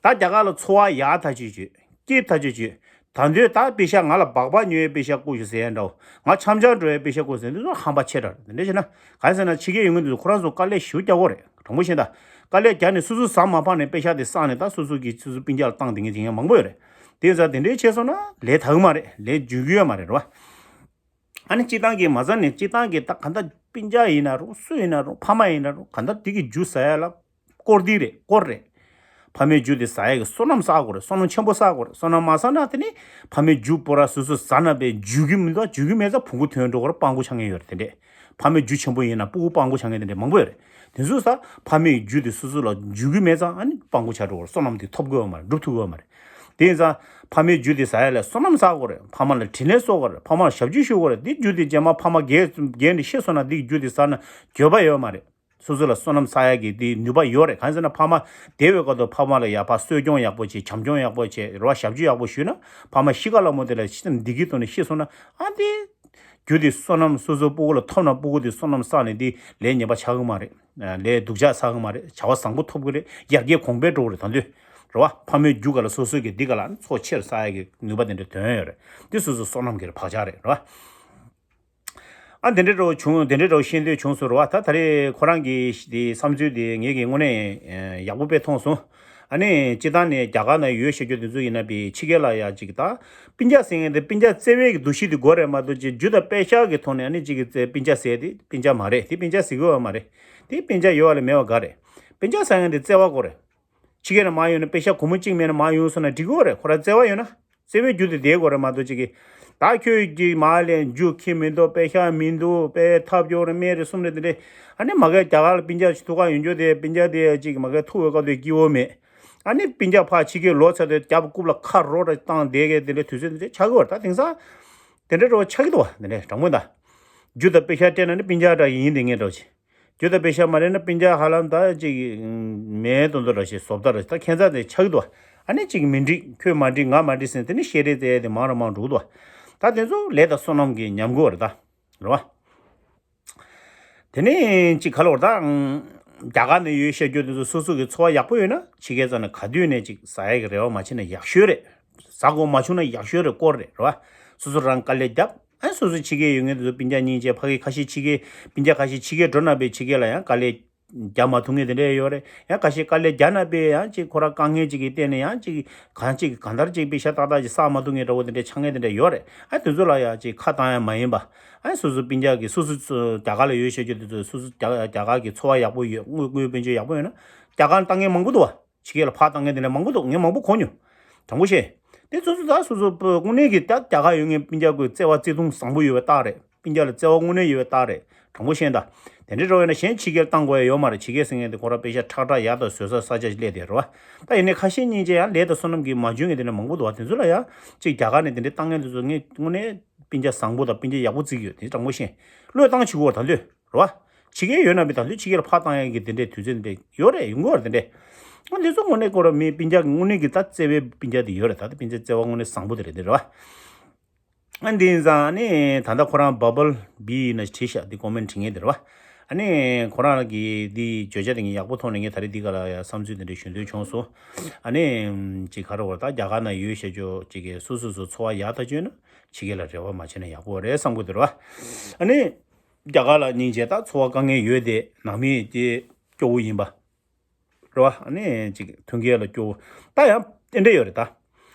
ད་རྒྱ་གར་ལ་འཚོ་བ་ཡག་ཐག་ཆོད་བྱོས། སྐྱིད་ཐག་ཆོད་བྱོས། ད་འདོད་ད་པེ་ཤག་ང་ལ་སྦག་སྦག་ཉོ་ཡའི་པེ་ཤག་བསྐུར་ཤོག་ཟེར་ཡ་འདྲ་བོ། ང་འཆམ་འཆམ་འགྲོ་ཡའི་པེ་ཤག་བསྐུར་ཟེར་འདི་ཚོ་ཧམ་པ་ཆེ་དྲགས་རེད། དེ་འདྲ་བྱས་ན་ག་རེ་ཟེར་ན་ཕྱི་རྒྱལ་ཡོད་མཁན་འདི་ཚོ་ཁོ་རང་ཚོ་དཀའ་ལས་ཞེ་པོ་རྒྱག་གི་རེད། དྲང་པོ་བཤད་ན་ད། དཀའ་ལས་རྒྱག་ནས་སོ་སོ་ཟ་མ་ཕངས་ནས་པེ་ཤག་དེ་བསགས་ནས་ད་སོ་སོ་གི་སོ་སོ་སྤུན་ཀྱག་ལ་བཏང་བསྡད་མཁན་དེ་ཡང་མང་པོ་ཡོད་རེད། དེ་ཡིན་ཙང་དེ་འདྲའི་བྱས་སོང་ན་ལས་དག་གི་མ་རེད། ལས་འཇུག་གི་ཡོད་མ་རེད། རེད་བ། ཨ་ནི་སྤྱིར་བཏང་གི་མ་ཟ་ནས་སྤྱིར་བཏང་གི་ད་ག་འདྲ་སྤུན་ཀྱག་ཡིན་ན་རུང་སུ་ཡིན་ན་རུང་ཕ་མ་ཡིན་ན་རུང་ག་འདྲ་དེ་གི་རྒྱུ་ཟ་ཡ་ལ་དཀོར་འདི་རེད། དཀོར་རེད། ཕ་མའི་རྒྱུ་དེ་ཟ་ཡ་གི་བསོད་ནམས་བསགས་དགོས་རེད། བསོད་ནམས་ཆེན་པོ་བསགས་དགོས་རེད། བསོད་ནམས་མ་བསགས་ན་དེ་ནི་ཕ་མའི་རྒྱུ་པོ་ར་སོ་སོ་ཟ་ན་པའི་འཇུ་གི་མི་འདུག་འཇུ་གི་མེད་ཙང་བོང་གུ་ཐོན་འགྲོ་གི་རེད། སྤྲང་པོ་ཆགས་མཁན་ཡོད་རེད། དེ་འདྲས་ཕ་མའི་རྒྱུ་ཆེན་པོ་ཡིན་ན་སྤུ་གུ་སྤྲང་པོ་ཆགས་མཁན་དེ་འདྲས་མང་པོ་ཡོད་རེད། དེ་ཚོ་ས་ཕ་མའི་རྒྱུ་དེ་སོ་སོ་ལ་འཇུ་གི་མེད་ཙང་ཨ་ནི་སྤྲང་པོ་ཆགས་འགྲོ་གི་རེད། བསོད་ནམས་དེ་ཐོབ་དགོས་ཡོད་མ་རེད། སྒྲུབ་ཐུབ་ཀྱི་ཡོད་མ་རེད། དེ་ཡིན་ཙང་ཕ་མའི་རྒྱུ་དེ་ཟ་ཡ་ལ་བསོད་ནམས་བསགས་དགོས་རེད། ཕ་མ་ལ་དྲིན་ལན་གསོ་དགོས་རེད། ཕ་མ་ལ་ཞབས་ཕྱི་ཞུ་དགོས་རེད། དེ་རྒྱུ་དེ་རྗེས་མ་ཕ་མ་རྒས་རྒས་ནས་ཤི་སོང་ན་དེ་རྒྱུ་དེ་ཟ་ན་འགྱོད་པ་ཡོད་མ་རེད། སོ་སོ་ལ་བསོད་ནམས་བསགས་ཡ་གི་དེ་ནུས་པ་ཡོད་རེད། གང་ཟེར་ན་ཕ་མ་བདེ་བའི་སྐབས་དུ་ཕ་མ་ལ་ཡག་པ་གསོ་སྐྱོང་ཡག་པོ་བྱེད། བྱམས་སྐྱོང་ཡག་པོ་བྱེད། རེ་བ་ཞབས་ཕྱི་ཡག་པོ་ཞུས་ན་ཕ་མ་ཤི་ཁ་ལ་མོ་དེ་ལ་ཤི་བདེ་སྐྱིད་ཐོག་ནས་ཤི་སོང་ན་ཨ་དེ་རྒྱུ་དེ་བསོད་ནམས་སོ་སོ་སྤུ་གུ་ལ་ཐོབ་ན་སྤུ་གུ་དེ་བསོད་ནམས་བསགས་ནས་དེ་ལས་ངན་པ་ཆགས་གི་མ་རེད། ལས་སྡུག་ཅག་བསགས་གི་མ་རེད། བྱ་བ་བཟང་པོ་ཐོབ་གི་རེད། ཡར་རྒྱས་གོང་འཕེལ་འགྲོ་གི་རེད། ད་དུང་རེད་བ། ཕ་མའི་རྒྱུ་ག་ལ་སོ་སོ་གི་འདི་ག་ལ་ཚོགས་ཆེར་བསགས་ཡ་གི་ནུས་པ་དེ་འདྲ་ཐོན་ཡོད་རེད། འདི་སོ་སོ་བསོད་ནམས་ཀྱི་བག་ཆགས་རེད། རེད་བ། ཨ་འདི་འདྲ་འདྲ་བོ་བྱུང་། འདི་འདྲ་འདྲ་བོ་ཤེས་འདོད་བྱུང་སོང་། རེད་བ། ད་ད་རེས་ཁོ་རང་གི་དེ་བསམ་ཚུལ་དེ་ངེད་ཀྱི་དངོས་གནས་ཡག་པོ་དཔེ་མཐོང་སོང་། ཨ་ནི་སྤྱིར་བཏང་ནས་རྒྱ་གར་ན་ཡོད་བཤད་རྒྱུ་དེ་ཚོ་ཡིན་ན་པའི་ཕྱི་རྒྱལ་ལ་ཡ་ཅིག་ད་སྤུན་ཀྱག་ཟེར་མཁན་དེ་སྤུན་ཀྱག་བརྩེ་བའི་གི་འདུ་ཤེས་དེ་དགོས་རེད་མ་གཏོགས་ཅིག་རྒྱུ་དང་པེ་ཤག་གི་ཐོག་ནས་ཨ་ནི་ཅིག་གི་བརྩེ་སྤུན་ཀྱག་ཟེར་དེ་སྤུན་ཀྱག་མ་རེད། དེ་སྤུན་ཀྱག་ཟེར་གི་ཡོད་མ་རེད། དེ་སྤུན་ཀྱག་ཡོད་པ་ལས་མེད་པ་ག་རེད། སྤུན་ཀྱག་ཟེར་མཁན་དེ་བརྩེ་བ་དགོས་རེད། ཕྱི་རྒྱལ་ནས་མར་ཡོང་ནས་པེ་ཤག་སྒོར་མོ་གཅིག་མེད་ན་མར་ཡོང་སོང་ན་འགྲིག་གི་ཡོད་རེད། ཁོ་རང་བརྩེ་བ་ཡོད་ན། བརྩེ་བའི་རྒྱུ་དེ་དེ་དགོས་རེད་མ་གཏོགས་ཅིག་གིས། ད་ཁྱོད་ཀྱིས་མར་ལས་རྒྱུ་ཁྱི་མི་འདུག་པེ་ཤག་མི་འདུག་པེ་ཐབས་སྐྱོ་རེད། སྨད་རེད། གསུམ་རེད། དེ་འདྲས། ཨ་ནི་མ་གིར་རྒྱ་གར་ལ་སྤུན་ཀྱག་ཅིག་ཐུག་ག་ཡོང་རྒྱུ་དེ་སྤུན་ཀྱག་དེ་ཅིག་མ་གིར་ཐུག་པའི་སྐབས་དེ་སྐྱིད་པོ་མེད། ཨ་ནི་སྤུན་ཀྱག་ཕར་ཕྱི་རྒྱལ་ལོག་ཚར་དུས་རྒྱབ་རྐུབ་ལ་ཁ་རོག་ར་བཏང་བསྡད་མཁན་དེ་འདྲའི་དུས་ཚོད་དེ་འདྲས་ཆགས་ཀྱི་ཡོད་རེད། ད་དེང་སང་དེ་འདྲའི་འགྲོ་ཆགས་ཀྱི་འདུག་བ། དེ་འདྲས་དྲང་པོ་ད། རྒྱུ་དང་དཔེ་ཤག་སྤྲད་ན་ནི་སྤུན་ཀྱག་འདྲ་ཡིན་དེ་ངེས་འདྲ་ཞིག་རྒྱུ་དང་དཔེ་ཤག་མ་རེད་ན་སྤུན་ཀྱག་ཧ་ལམ་ད་ཅིག་མེད་དོན་དུ་འདྲ་ཞིག་བཟོ་ལྟ་ར་ཞིག་ད་ཁྱད་མཚར་དེ་ཆགས་འདུག་ཨ་ནི་ཅིག་མི་འགྲིག་ཁྱོད་མ་འགྲིག་ང་མ་འགྲིག་ཟེར་དེ་ནི་བཤད་རེས་བཙལ་དེ་མང་རུ་མང་འགྲོ་གི་འདུག་ད་དེ་ཚོ་ལས་དང་བསོད་ནམས་ཀྱི་ཉམས་རྒུད་རེད་ད། རེད་བ། དེ་ནས་ཅིག་ག་ལ་བར་ད། རྒྱ་གར་ནས་ཡོད་བཤད་རྒྱུ་དེ་ཚོ་སོ་སོ་གི་འཚོ་བ་ཡག་པོ་ཡོད་ན་ཕྱི་རྒྱལ་ཚོ་ནས་ག་དུས་ནས་ཅིག་ཟ་ཡག་གི་རེ་བ་མ་བྱས་ན་ཡག་ཤོས་རེད། ཟ་དགོས་མ་བྱུང་ན་ཡག་ཤོས་རེད་སྐོར་རེད་རེད་བ། སོ་སོ་རང་དཀའ་ལས་བརྒྱབ་ཨ་སོ་སོ་ཕྱི་རྒྱལ་ཡོད་མཁན་དེ་ཚོ་སྤུན་ཀྱག་གཉིས་བཅས་ཕ་གི་ཁ་ཤས་ཕྱི་རྒྱལ་སྤུན་ཀྱག་ཁ་ཤས་ཕྱི་རྒྱལ་འགྲོ་ན་པའི་ཕྱི་རྒྱལ་ལ་ཡང་དཀའ་ལས་རྒྱག་མ་ཐུབ་མཁན་དེ་འདྲས་ཡོད་རེད། ཡང་ཁ་ཤས་དཀའ་ལས་རྒྱག་ན་པའི་ཡང་ཅིག་ཁོ་རང་དཀའ་ངལ་ཅིག་གི་སྟེང་ནས་ཡང་ཅིག་གང་ཅིག་གང་ལྟར་ཅིག་པེ་ཤ་ཏག་ཏག་ཅིག་བསགས་མ་ཐུབ་མཁན་འདྲ་བོ་དེ་འདྲས་ཆགས་མཁན་དེ་འདྲས་ཡོད་རེད། ཨ་དེ་ཚོ་ལ་ཡང་ཅིག་ཁ་བཏང་ཡ་མ་ཡིན་པ། ཨ་སོ་སོ་སྤུན་ཀྱག་གིས་སོ་སོ་ཚོ་རྒྱ་གར་ལ་ཡོད་བཤད་རྒྱུ་དེ་ཚོ་སོ་སོ་རྒྱ་རྒྱ་གར་གྱི་འཚོ་བ་ཡག་པོ་ཡོད་དངུལ་དངུལ་དཔལ་འབྱོར་ཡག་པོ་ཡོད་ན་རྒྱ་གར་ལ་བཏང་མཁན་མང་པོ་འདུག་བ། ཕྱི་རྒྱལ་ལ་ཕར་བཏང་མཁན་དེ་འདྲ་མང་པོ་འདུག་ངས་མང་པོ་གོ་མྱོང་། དྲང་པོ་བཤད། དེ་ཚོ་ཚོ་ད་སོ་སོ་དངོས་གནས་ཀྱི་ད་རྒྱ་གར་ཡོད་མཁན་སྤུན་ཀྱག་གི་བརྩེ་བ་བརྩེ་དུང་བཟང་པོ་ཡོད་པའི་རྟགས་རེད། སྤུན་ཀྱག་ལ་བརྩེ་བ་དངོས་གནས་ཡོད་པའི་རྟགས་རེད། དྲང་པོ་བཤད་ད། དེ་འདྲའི་འགྲོ་བས་ན་གཞན་ཕྱི་རྒྱལ་བཏང་དགོས་ཡ་ཡོད་མ་རེད། ཕྱི་རྒྱལ་ཟེར་མཁན་དེ་ཁོ་རང་པེ་ཤ་ཁྲག་ཁྲག་ཡག་ཏུ་བཟོས་ས་ས་ཆ་ཞིག་སླེབས་དེ་རེད་བ། ད་ཡིན་ནའི་ཁ་ཤས་སྙིང་རྗེ་ཡང་ལས་དང་བསོད་ནམས་ཀྱིས་མ་འཇོན་མཁན་དེ་འདྲ་མང་པོ་འདུག་བ། དེ་ཚོ་ལ་ཡང་ཅིག་རྒྱ་གར་ནས་དེ་འདྲའི་བཏང་མཁན་དེ་ཚོ་ངས་དངོས་གནས་སྤུན་ཀྱག་བཟང་པོ་དང་སྤུན་ཀྱག་ཡག་པོ་བརྩི་གི་ཡོད། དེ་དྲང་པོ་བཤད། བློས་བཏང་བྱེད་དགོས་བ་ད་འདོད། རེད་བ། ཕྱི་རྒྱལ་ཡོད་ན་མི་ད་ལོས་ཕྱི་རྒྱལ་ལ་ཕར་བཏང་ཡག་གི་དེ་འདྲའི་དུས་ཚོད་འདི་འདྲ་ཡོད་རེད། ཡོང་གི་ཡོད་རེད་དེ་འདྲའི། ཨ་འདི་ཚོ་དངོས་གནས་ཁོ་རང་མི་སྤུན་ཀྱག་གི་དངོས་གནས་ཀྱི་ད་བརྩེ་བའི་སྤུན་ཀྱག་དེ་ཡོད་རེད། ད་ལྟ་སྤུན་ཀྱག་བརྩེ་བ་དངོས་གནས་བཟང་པོ་དེ་རེད་དེ་རེད་བ། ཨ་འདི་ཡིན་ཙང་ཨ་ནི་ད་ལྟ་ཁོ་རང་བ་བལ་བི་ཡིན་ན་བྲིས་ཤག་འདི་ཀོ་མེན་བྲིས་མཁན་དེ་རེད་བ། ཨ་ནི་ཁོ་རང་གི་འདི་བརྗོད་བྱ་དེ་ངས་ཡག་པོ་མཐོང་ནས་ངས་ད་རེས་འདི་ག་ལ་ཡ་བསམ་ཚུལ་དེ་འདྲ་ཞུ་འདོད་བྱུང་སོང་། ཨ་ནི་ཅིག་ག་རེ་བ་ད་རྒྱ་གར་ན་ཡོད་བཤད་རྒྱུ་ཅིག་གིས་སོ་སོ་སོ་འཚོ་བ་ཡག་ཐག་ཆོད་ན་ཕྱི་རྒྱལ་ལ་རེ་བ་མ་བྱས་ན་ཡག་པོ་རེད་བསམ་གི་འདུག་རེད་བ། ཨ་ནི། རྒྱ་གར་ལ་སྙིང་རྗེ་དང་འཚོ་བ་དཀའ་ངལ་ཡོད་དེ་ནང་མི་དེ་སྐྱོ་བོ་ཡིན་པ། རེད་བ། ཨ་ནི་ཅིག་མཐུན་རྐྱེན་ལ་སྐྱོ་བོ། ད་ཡང་དེ་འདྲ་ཡོད་རེད་ད།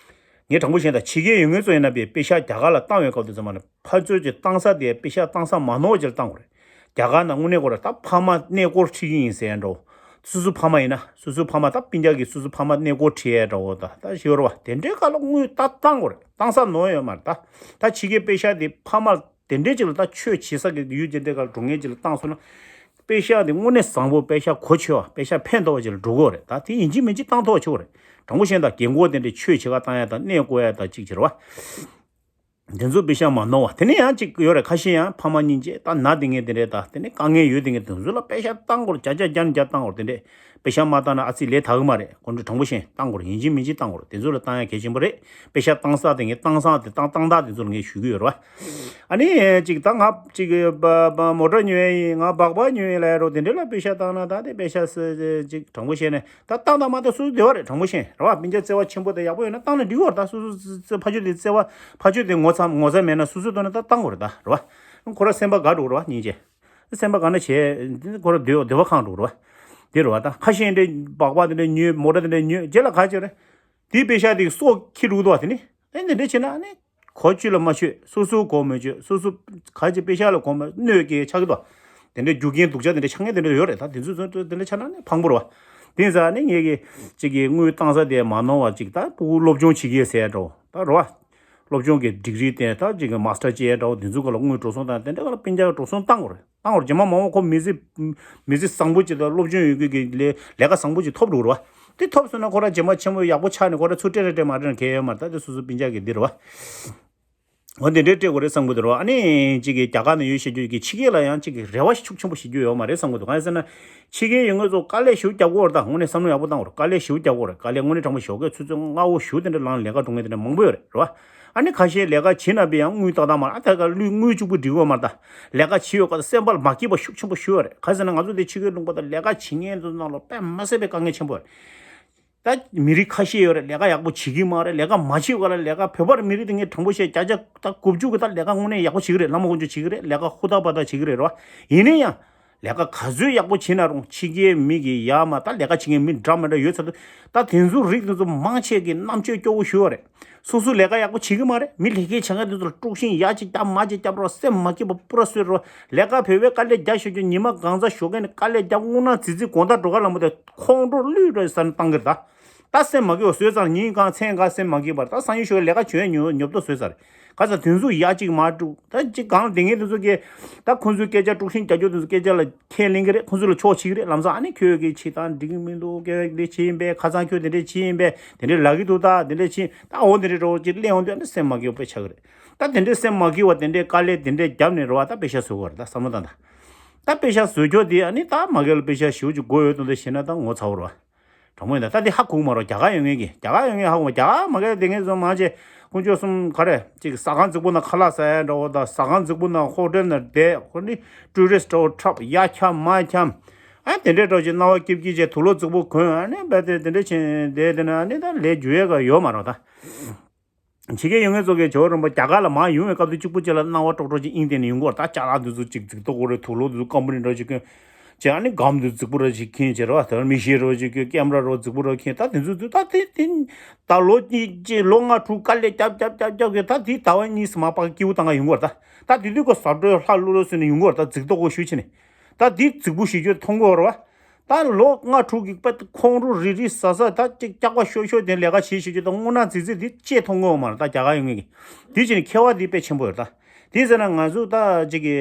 ངས་དྲང་པོ་བཤད་ན་ད་ཕྱི་རྒྱལ་ཡོད་མཁན་ཚོ་ཡིན་ན་པའི་པེ་ཤག་རྒྱ་གར་ལ་བཏང་བའི་སྐབས་དུ་ཚང་མ་ནི་ཕར་ཚུར་གྱི་བཏང་ས་དེ་པེ་ཤག་བཏང་ས་མ་ནོར་བ་ཅིག་ལ་བཏང་དགོས་རེད། རྒྱ་གར་ནང་དངོས་གནས་ཁོ་ར་ད་ཕ་མ་གནས་སྐོར་ཁྲིད་ཀྱི་ཡིན་ཟེར་ཡ་འདྲ་བོ། སོ་སོ་ཕ་མ་ཡིན་ན་སོ་སོ་ཕ་མ་ད་སྤུན་ཀྱག་གིས་སོ་སོ་ཕ་མ་གནས་སྐོར་ཁྲིད་ཡ་འདྲ་བོ་ད་ད་ཞེས་པ་རེད་བ། དེ་འདྲའི་སྐབས་ལ་དངུལ་ད་བཏང་དགོས་རེད། བཏང་ས་ནོར་ཡོད་མ་རེད་ད། ད་ཕྱི་རྒྱལ་པེ་ཤག་དེ་ཕ་མ་དེ་འདྲའི་ཅིག་ལ་ད་ཆོས་བྱེད་ས་གི་ཡུལ་དེ་འདྲའི་ཁར་འགྲོ་མཁན་ཅིག་ལ་བཏང་སོང་ན། པེ་ཤག་དེ་དངོས་གནས་བཟང་པོ་པེ་ཤག་གོ་ཆོད་པ་པེ་ཤག་ཕན་ཐོགས་པ་ཅིག་ལ་འགྲོ་གི་ཡོད་རེད་ད། དེ་ཡིན་གཅིག་མིན་གཅིག་བཏང་ཐུབ་པ་བྱེད་དགོས་རེད། དྲང་པོ་བཤད་ན་ད་རྒན་གོག་དེ་འདྲའི་ཆོས་བྱེད་ག་བཏང་ཡ་དང་གནས་སྐོར་ཡ་དང་གཅིག་བྱེད་རེད་བ། དེ་ཚོ་པེ་ཤག་མ་ནོར་བ་དེ་ནས་ཡང་གཅིག་ཡོད་རེད། ཁ་ཤས་ཡང་ཕ་མ་སྙིང་རྗེ་ད་ན་དེ་ངས་དེ་འདྲའི་ད་དེ་ནས་དཀའ་ངལ་ཡོད་དེ་ངས་དེ་ཚོ་ལ་པེ་ཤག་བཏང་དགོས་རེད། བརྒྱ་ཆ་བརྒྱ་ནས་བརྒྱ་བཏང་དགོས་རེད། དེ་འདྲས་པེ་ཤག་མ་བཏང་ན་ཨ་ཙི་ལས་དག་གི་མ་རེད། དཀོན་མཆོག་དྲང་པོ་བཤད་བཏང་དགོས་རེད། ཡིན་གཅིག་མིན་གཅིག་བཏང་དགོས་རེད། དེ་ཚོ་ལ་བཏང་ཡ་གལ་ཆེན་པོ་རེད། པེ་ཤག་བཏང་ས་དེ་ངས་བཏང་ས་དེ་བཏང་བཏང་སྟངས་དེ་ཚོ་ལ་ངས་ཞུ་གི་ཡོད་རེད་བ། ཨ་ནི་ཅིག་ད་ང་ཅིག་མོ་ཊ་ཉོས་ཡིན་ང་སྦག་སྦག་ཉོས་ཡིན་ལབ་ཡ་རོ་དེ་འདྲས་ལ་པེ་ཤག་བཏང་ན་ད་དེ་པེ་ཤག་ཅིག་དྲང་པོ་བཤད་ནས་ད་བཏང་དང་མ་བཏང་སོ་སོ་བདེ་བ་རེད། དྲང་པོ་བཤད་རེད་བ། སྤུན་ཀྱག་བརྩེ་བ་ཆེན་པོ་དེ་ཡག་པོ་ཡོད་ན་བཏང་ན་འགྲིག་གི་ཡོད་རེད། ད་སོ་སོ་ཕ་ཆོས་དེ་བརྩེ་བ་ཕ་ཆོས་དེ་ངོ་ཚ་ངོ་ཚ་མེད་ན་སོ་སོའི་ཐོག་ནས་ད་བཏང་དགོས་རེད་ད་རེད་བ། ཁོ་ར་སེམས་པ་དགའ་འགྲོ་གི་རེད་བ་སྙིང་རྗེ། སེམས་པ་དགའ་ན་བྱས་ཁོ་ར་བདེ་བདེ་བ་ཁེངས་འགྲོ་གི་རེད་བ། དེ་རེད་བ། ད་ཁ་ཤས་འདྲ་སྦག་སྦག་དེ་འདྲ་ཉོས་མོ་ཊ་དེ་འདྲ་ཉོས་རྗེས་ལ་ག་བྱེད་རེད། དེའི་པེ་ཤག་དེ་སྲོག་འཁྱེར་འགྲོ་གི་འདུག་བ། དེ་ནི་ཨེ་འདི་འདྲ་བྱས་ན་ཨ་ནི། གོ་ཆོད་ལ་མ་ཆོད་སོ་སོ་གོ་མི་ཆོད་སོ་སོ་ག་ཅི་པེ་ཤག་ལ་གོ་མ་གནོད་སྐྱེལ་ཆགས་ཀྱི་འདུག་དེ་འདྲའི་རྒྱུ་རྐྱེན་སྡུག་ཅག་དེ་འདྲ་ཆགས་མཁན་དེ་འདྲ་ཡོད་རེད། ད་དེ་ཚོ་ཚོ་དེ་འདྲ་ཆགས་ན་ནི་ཕངས་པོ་རེད་བ། དེ་ཡིན་ཙང་ནི་ངེད་ཀྱི་གཅིག་གི་དངུལ་བཏང་ས་དེ་མ་ནོར་བ་གཅིག་ད་ཕྲུ་གུ་སློབ་སྦྱོང་བྱེད་ཀྱི་ཟེར་འགྲོ་ད་རེད་བ། སློབ་སྦྱོང་གི་ཌིག་རི་བསྟན་ད་གཅིག་གི་མ་སི་ཊར་བྱེད་འགྲོ་དེ་ཚོ་སྐོར་ལ་དངུལ་འགྲོ་སོང་དང་དེ་འདྲ་སྐོར་ལ་སྤུན་ཀྱག་འགྲོ་སོང་བཏང་དགོས་རེད། བཏང་བར་རྗེས་མ་མང་བོ་ཁོ་མི་ཚེ་མི་ཚེ་བཟང་པོ་ཅིག་དང་སློབ་སྦྱོང་ཡོད་རྒྱུ་གི་ལས་ལས་ཀ་བཟང་པོ་ཅིག་ཐོབ་འགྲོ་རེད་བ། དེ་ཐོབ་སོང་ན་ཁོ་རང་རྗེས་མ་ཆེན་པོ་ཡག་པོ་ཆགས་ནས་ཁོ་རང་ཚུར་སྤྲད་རེ་སྤྲད་མ་སྤྲད་ན་གལ་ཡོད་མ་རེད། ད་དེ་སོ་སོ་སྤུན་ཀྱག་གི་འདི་རེད་བ། འོ་དེ་འདྲའི་སྤྲད་དགོས་རེད་བསམ་གི་འདུག་རེད་བ། ཨ་ནི་གཅིག་གི་རྒྱ་གར་ནང་ཡོད་བཤད་རྒྱུ་གི་ཕྱི་རྒྱལ་ལ་ཡང་གཅིག་གི་རེ་བ་ཤུགས་ཆེན་པོ་བྱེད་རྒྱུ་ཡོད་མ་རེད་བསམ་གི་འདུག་གང་ཡིན་ཟེར་ན། ཕྱི་རྒྱལ་ཡོད་མཁན་ཚོ་དཀའ་ལས་ཞེ་པོ་རྒྱག་གི་ཡོད་རེད། ད་དངོས་གནས་བསམ་བློ་ཡག་པོ་བཏང་དགོས་རེད། དཀའ་ལས་ཞེ་པོ་རྒྱག་གི་ཡོད་རེད། དཀའ་ལས་དངོས་གནས་དྲང་པོ་ཞོགས་ཀས་ཆུ་ཚོད་ལྔ་པོ་བཞུགས་དེ་འདྲ་ལངས་ལས་ཀ་སྒྲུབ་མཁན་དེ་འདྲ་མང་པོ་ཡོད་རེད་རེད་བ། ཨ་ནི་ཁ་ཤས་ལས་ཀ་བྱེད་ན་པའི་ཡང་དངུལ་ཏག་ཏག་མ་རེད། ཨ་ད་ག་ལུས་དངུལ་གཅིག་པུ་འགྲིག་གི་ཡོད་མ་རེད། ད་ལས་ཀ་བྱེད་ཡོད་ག་ད་སེམས་པ་ལ་མ་སྐྱིད་པ་ཤུགས་ཆེན་པོ་ཞུ་ཡོད་རེད། ག་ཟེར་ན་ང་ཚོ་དེ་ཕྱི་རྒྱལ་ལུང་པ་དང་ལས་ཀ་བྱེད་མཁན་ཚོ་ནང་ལ་དཔེ་མ་སྲིད་པའི་དཀའ་ངལ་ཆེན་པོ་རེད། ད་མི་རིགས་ཁ་ཤས་ཡོད་རེད། ལས་ཀ་ཡག་པོ་བྱེད་ཀྱི་མ་རེད། ལས་ཀ་མ་བྱེད་ག་ལ་ལས་ཀ་བོད་པར་མི་རིགས་དེ་ངས་དྲང་པོ་བཤད་བརྒྱ་ཆ་ད་དགུ་བཅུ་གི་ད་ལས་ཀ་དངོས་གནས་ཡག་པོ་བྱེད་ཀྱི་རེད། ལྷ་མོ་དཀོན་མཆོག་བྱེད་ཀྱི་རེད། ལས་ཀ་ཧུར་ཐག་འབད་ཐག་བྱེད་ཀྱི་རེད་རོ། ཡིན་ན་ཡང་ལས་ཀ་ག་ཚོད་ཡག་པོ་བྱེད་ན་རུང་ཕྱི་རྒྱལ་མི་གི་ཡ་མ་ད་ལས་ཀ་བྱེད་མཁན་མི་འདྲ་མི་འདྲ་ཡོད་ཚར་དུས་ད་དེ་ཚོ་རིགས་དེ་ཚོ་མང་ཆེ་གི་རྣམ་དཔྱོད་སྐྱོ་བོ་ཞུ་བ་རེད། སོ་སོ་ལས་ཀ་ཡག་པོ་བྱེད་ཀྱི་མ་རེད། མི་ལས་ཀ་བྱེད་མཁན་དེ་ཚོ་ལ་དཀྲུག་ཤིང་ཡ་གཅིག་རྒྱབ་མ་གཅིག་རྒྱབ་རོགས་སེམས་མ་སྐྱིད་པ་པུ་ར་བཟོས་རོགས། ལས་ཀ་བོད་པའི་དཀའ་ལས་རྒྱག་ཤོད་རྒྱུ་ཉི་མ་གང་ཚ་ཞོགས་ཀས་ནས་དཀའ་ལས་རྒྱག་དབུགས་ནག་ཙི་ཙི་དགོང་དག་འགྲོ་ཁ་ལ་མོ་དེ་ཁོང་ཁྲོ་བླུད་རོགས་ཟ་ནས་བཏང་གི་རེད་ད། ད་སེམས་མ་སྐྱིད་པ་བཟོས་ཙང་ཉིན་གང་མཚན་གང་སེམས་མ་སྐྱིད་པ་རེད། ད་སང་ཉིན་ཞོགས་ཀས་ལས་ཀ་བྱོན་ཡ་ཉོ་ཉོབ་ཏོ་བཟོས་ཚར་རེད། ག་ས་དེ་ཚོ་ཡ་གཅིག་མ་དཀྲུག་ད་གཅིག་གང་ལ་དེ་ངས་དེ་ཚོ་གི་ད་ཁོང་ཚོའི་སྐད་ཆ་དཀྲུག་ཤིང་རྒྱག་རྒྱུ་དེ་ཚོ་སྐད་ཆ་ལ་ཁས་ལེན་གི་རེད། ཁོང་ཚོ་ལ་ཆོག་ཆིག་རེད། ལམ་སང་ཨ་ནི་ཁྱོད་ཀྱི་ཆི་ད་འགྲིག་གི་མི་འདུག་སྐད་འདི་ཆི་ཡིན་པས། ཁ་སང་ཁྱོད་དེ་འདྲས་ཆི་ཡིན་པས། དེ་འདྲས་ལབ་གི་འདུག་ད་དེ་འདྲས་ཆི་ད་འོ་དེ་འདྲས་འགྲོ་ཅིག་གླེང་འོང་དུས་ཨ་ནི་སེམས་མ་སྐྱིད་པ་དཔེ་ཆགས་གི་རེད། ད་དེ་འདྲས་སེམས་མ་སྐྱིད་པ་དེ་འདྲས་དཀའ་ལས་དེ་འདྲས་བརྒྱབ་ནས་རེད་བ། ད་དཔེ་ཤ་བཟོ་གི་རེད། ད་བསམ་བློ་བཏང་ད། ད་དཔེ་ཤ་བཟོ་ཁྱོད་དེ་ཨ་ནི་ད་མ་གི་ལ་དཔེ་ཤ་ཞེ་པོ་ཅིག་དགོས་ཡོད་དོན་དེ་ཤེས་ན་ད་ངོ་ཚ་བོ་རེད་བ། དྲང་མོ་ཡིན་ད། ད་དེ་ཧ་གོ་གི་མ་རེད། རྒྱ་གར་ཡོད་མཁན་གྱི་རྒྱ་གར་ཡོད་མཁན་ཧ་གོ་མ། རྒྱ་གར་མ་གི་དེ་ངས་བཟོ་མང་ཆེ་དཀོན་མཆོག་གསུམ་ག་རེ་ཅིག་ཟ་ཁང་རྫིག་པོ་ནང་ཁ་ལག་ཟ་ཡ་འདྲ་བོ་དང་། ཟ་ཁང་རྫིག་པོ་ནང་ཧོ་ཊེལ་ནང་བསྡད། ཁོ་ནི་ཊུ་རི་སི་ཊི་འདྲ་བོ་འཁྲབ། ཡ་འཁྱམ་མ་འཁྱམ། ཨ་དེ་འདྲས་འདྲ་བོ་ཅིག་སྣང་བ་སྐྱིད་སྐྱིད་བྱས། དུག་ལོག་རྫིག་པོ་གོན། ཨ་ནི་རྦད་དེ་དེ་འདྲས་བྱས་བསྡད་དེ་ན་ཨ་ནི་ད་ལས་རྒྱུ་ཡས་ག་ཡོད་མ་རེད་ད། ཕྱི་རྒྱལ་ཡོད་མཁན་ཚོ་གིས་ཇོ་བོ་རིན་པོ་རྒྱ་གར་ལ་མར་ཡོང་བའི་སྐབས་དུས་གཅིག་པུ་ཅིག་ལ་སྣང་བ་ཀྲོག་ཀྲོག་ཅིག་དབྱིངས་བསྟན་ནས་ཡོང་གི་ཡོད་རེད་ད། ཅ་ལག་འདི་ཚོ་ཅིག་རྫིག་མདོག་ཁ་པོ་རེད། དུག་ལོག་འདི་ཚོ་སྐམ་པོ་རེད་འདྲ་ཅིག་གྱོན་བྱས། ཨ་ནི་སྒམ་འདི་རྫིག་པོ་ར་ཅིག་གྱོན་བྱས་རེད་བ། དེ་མིག་ཤེལ་ར་ཅིག་གྱོན། ཀེམ་ར་ར་རྫིག་པོ་ར་གྱོན། ད་དེ་ཚོ་དུས་ད་དེ་དེ་ད་ལོ་གཉིས་ཅིག་ལོ་ལྔ་དྲུག་དཀའ་ལས་རྒྱབ་རྒྱབ་རྒྱབ་རྒྱབ་གི་ད་དེ་ཟླ་བ་གཉིས་སུ་མ་པ་སྐྱིད་པོ་བཏང་ག་ཡོང་གི་ཡོད་རེད་ད། ད་དེ་དུས་ཀྱི་ཟ་འགྲོའི་ལྷ་ལུ་ལུ་ཟེར་ནས་ཡོང་གི་ཡོད་རེད་ད། རྫིག་མདོག་ཁ་པོ་ཞུ་བྱས་ནས། ད་དེ་རྫིག་པོ་ཞིག་གྱོན་མཐོང་གི་ཡོད་རེད་བ། ད་ལོ་ལྔ་དྲུག་གི་པད་ཁོང་རུ་རི་རི་ཟ་ཟ་ད་ཅིག་སྐྱག་པ་ཤོར་ཤོར་དེ་ལས་ཀ་བྱེད་བྱེད་ཀྱི་ད་སྔོ་ནག་རྫིག་རྫིག་དེ་ཅེས་མཐོང་གི་ཡོད་མ་རེད་ད། རྒྱ་གར་ཡོད་མཁན་གྱི་དེ་བྱས་ནས་ཁྱད་པར་དེ་དཔེ་ཆེན་པོ་ཡོད་ད། དེ་ཟེར་ན་ང་ཚོ་ད་ཅིག་གི་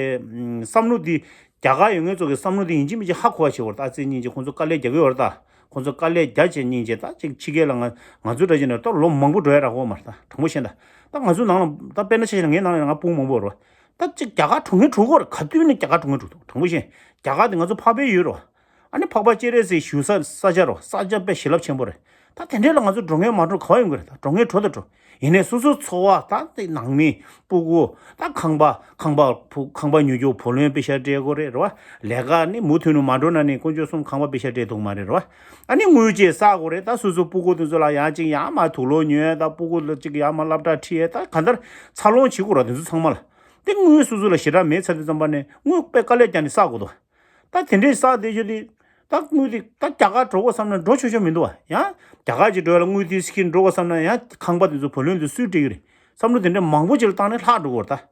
བསམ་བློ་དེ་རྒྱ་གར་ཡོད་མཁན་ཚོ་གི་བསམ་བློ་དེ་ཡིན་གཅིག་མིན་གཅིག་ཧ་གོ་བ་བྱེད་དགོས་རེད་ད། ཨ་ཙི་སྙིང་རྗེ། ཁོང་ཚོ་དཀའ་ལས་རྒྱག་གི་ཡོད་རེད་ད། ཁོང་ཚོ་དཀའ་ལས་རྒྱག་བྱས་སྙིང་རྗེ་ད་ཅིག་ཕྱི་རྒྱལ་ལ་ང་ང་ཚོ་འདྲ་བྱས་ནས་ད་ལོ་མང་པོ་འགྲོ་ཡ་རག་གི་ཡོད་མ་རེད་ད། དྲང་པོ་བཤད་ན་ད་ང་ཚོ་ནང་ལ་ད་དཔེར་ན་ཆ་བཞག་ན་ངའི་ནང་ལ་ང་སྤུན་མང་པོ་ཡོད་རེད་བ། ད་ཅིག་རྒྱ་གར་འགྲོ་མཁན་འགྲོ་གི་ཡོད་རེད། ག་དུས་ནས་རྒྱ་གར་འགྲོ་མཁན་འགྲོ་འདུག་དྲང་པོ་བཤད། རྒྱ་གར་དེ་ང་ཚོ་འཕགས་པའི་ཡུལ་རེད་བ། ཨ་ནི་འཕགས་པ་སྤྱན་རས་གཟིགས་བཞུགས་ས་ས་ཆ་རེད་བ། ས་ཆ་དཔེ་ཞེ་རླབས་ཆེན་པོ་རེད། ད་དེ་འདྲས་ལ་ང་ཚོ་འགྲོ་མཁན་མ་འགྲོ་ག་བ་ཡོང་གི་རེད། ད་འགྲོ་མཁན་འགྲོ་ད་འགྲོ། ཡིན་ནའི་སོ་སོའི་འཚོ་བ་ད་དེ་ནང་མི་སྤུ་གུ་ད་ཁང་པ་ཁང་པ་ཕུ་ཁང་པ་ཉོ་རྒྱུ་བུ་ལོན་པེ་ཤ་སྤྲད་དགོས་རེད་རེད་བ། ལས་ཀ་ནི་མུ་མཐུད་ནས་མ་འགྲོ་ན་ནི་དཀོན་མཆོག་གསུམ་ཁང་པ་པེ་ཤ་སྤྲད་ཐུབ་མ་རེད་རེད་བ། ཨ་ནི་དངུལ་ཅིག་བསག་དགོས་རེད། ད་སོ་སོའི་སྤུ་གུ་དེ་ཚོ་ལ་ཡང་ཅིག་ཡར་མར་དུག་ལོག་ཉོས། ད་སྤུ་གུ་ལ་ཅིག་ཡར་མར་སློབ་གྲྭ་ཁྲིད། ད་གང་ལྟར་འཚར་ལོངས་བྱེད་དགོས་རེད་དེ་ཚོ་ཚང་མ་ལ། དེ་དངུལ་སོ་སོ་ལ་ཞེ་དྲག་མེད་ཚར་དུས་ཙམ་པ་ནས་དངུལ་དཔེ་དཀའ་ལས་རྒྱག་ནས་བསག་དགོས་འདུག་ད་དེ་འདྲའི་བསགས་བསྡད་རྒྱུ་དེ། ད་དངུལ་དེ་ད་རྒྱ་གར་འགྲོ་དགོས་བསམ་ན་འགྲོ་ཆོག་ཆོག་མི་འདུག་བ། ཡང་རྒྱ་གར་གྱི་འགྲོ་ཡ་ལ་དངུལ་དེ་ཁྱེར་འགྲོ་དགོས་བསམ་ན་ཡང་ཁང་པ་དེ་ཚོ་བུ་ལོན་དེ་སུས་སྤྲད་ཀྱི་རེད། བསམ་བློ་དེ་འདྲ་མང་པོ་ཅིག་ལ་བཏང་ནས་ལྷག་འགྲོ་གི་ཡོད་རེད་ད།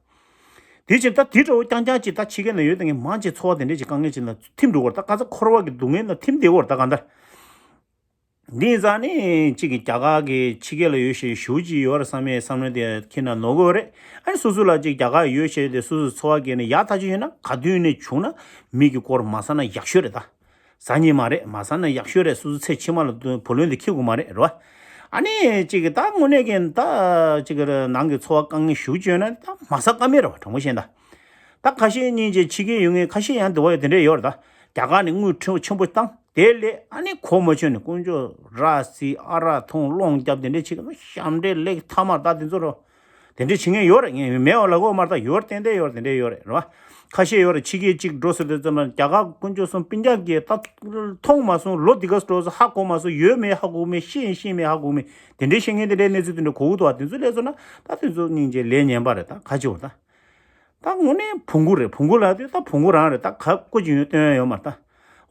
དེ་བཞིན་ད་དེ་འདྲ་བོ་རྐྱང་རྐྱང་ཅིག་ད་ཕྱི་རྒྱལ་ནང་ཡོད་མཁན་མང་ཆེ་འཚོ་བ་དེ་འདྲ་ཅིག་དཀའ་ངལ་ཅིག་ནང་ཐིམ་འགྲོ་གི་ཡོད་རེད་ད། ག་ཚོད་འཁོར་བ་གི་སྡུག་བསྔལ་ནང་ཐིམ་བསྡད་ཀྱི་ཡོད་རེད་ད་གང་ལྟར། འདི་ཡིན་ཙང་ནི་གཅིག་གིས་རྒྱ་གར་གྱི་ཕྱི་རྒྱལ་ལ་ཡོད་བཞིན་ཞེ་པོ་ཅིག་ཡོད་རེད་བསམ་ཡས་བསམ་བློ་དེ་ཁྱེད་རང་ནོར་གྱི་ཡོད་རེད། ཨ་ནི་སོ་སོ་ལ་གཅིག་རྒྱ་གར་ཡོད་བཞིན་དེ་སོ་སོའི་འཚོ་བ་སྐྱེལ་ནས་ཡག་ཐག་ཆོད་ཡོད་ན་ག་དུས་ནས་བྱུང་ན་མི་གི་སྐོར་མ་ཟ་ན་ཡག་ཤོས་རེད་ད། ཟ་ཉེས་མ་རེད། མ་ཟ་ན་ཡག་ཤོས་རེད། སོ་སོ་ཚེ་ཕྱི་མ་ལ་དོན་བུ་ལོན་དེ་འཁྱེར་དགོས་མ་རེད་རེད་བ། ཨ་ནི་གཅིག་གིས་ད་དངོས་གནས་ཀྱི་ད་གཅིག་གི་ནང་གི་འཚོ་བ་དཀའ་ངལ་ཞེ་པོ་ཅིག་ཡོད་ན་ད་མ་ཟ་ཀ་མེད་རེད་བ། དྲང་པོ་བཤད་ན་ད། ད་ཁ་ཤས་སྙིང་རྗེ་ཕྱི་རྒྱལ་ཡོད་མཁན་ཁ་ཤས་ཡང་འདི་བ་ཡོད་དེ་འདྲས་ཡོད་རེད་ད། རྒྱ་གར་ནས་དངུལ་ཁྲི་ཆེན་པོ་བཏང་། དེ་ལས་ཨ་ནི་གོ་མ་ཆོད་ནས་དཀོན་མཆོག་ར་བཟི་ཨ་རག་འཐུང་སློང་རྒྱབ་དེ་འདྲས་བྱེད་མཁན་ཞབས་འདྲེན་ལེགས་ཐ་མར་ད་དེ་ཚོ་རོ། དེ་འདྲས་བྱེད་མཁན་ཡོད་རེད། ངས་མེད་པ་ལབ་ཀྱི་ཡོད་མ་རེད་ད། ཡོད་རེད། ཏན་ཏན་ཡོད་རེད། དེ་འདྲས་ཡོད་རེད་རེད་བ། ཁ་ཤས་ཡོད་རེད། ཕྱི་རྒྱལ་གཅིག་འགྲོ་ཟེར་དུས་ཙམ་ལ་རྒྱ་གར་དཀོན་མཆོག་གསུམ་སྤུན་ཀྱག་གིས་ད་མཐོང་མ་སོང་། ལོ་འདི་ག་འགྲོ་ཟེར་ཧ་གོ་མ་སོང་། ཡོད་མེད་ཧ་གོ་མེད། ཤེས་ཡིན་ཤེས་མེད་ཧ་གོ་མེད། དེ་འདྲས་བཤད་མཁན་དེ་འདྲའི་གནས་ཚུལ་དེ་འདྲ་གོ་གི་འདུག་བ། དེ་ཚོ་ལས་སོང་ན་ད་དེ་ཚོ་སྙིང་རྗེ་ལས་ངན་པ་རེད་ད། ཁ་ཆེ་བ་ད། ད་དངོས་གནས་བོང་གུ་རེད། བོང་གུ་ལབ་དུས་ད་བོང་གུ་རང་རེད། ད་ག་ཀོ་ཅི་ཡོད་སྟོན་ཡ་ཡོད་མ་རེད་ད།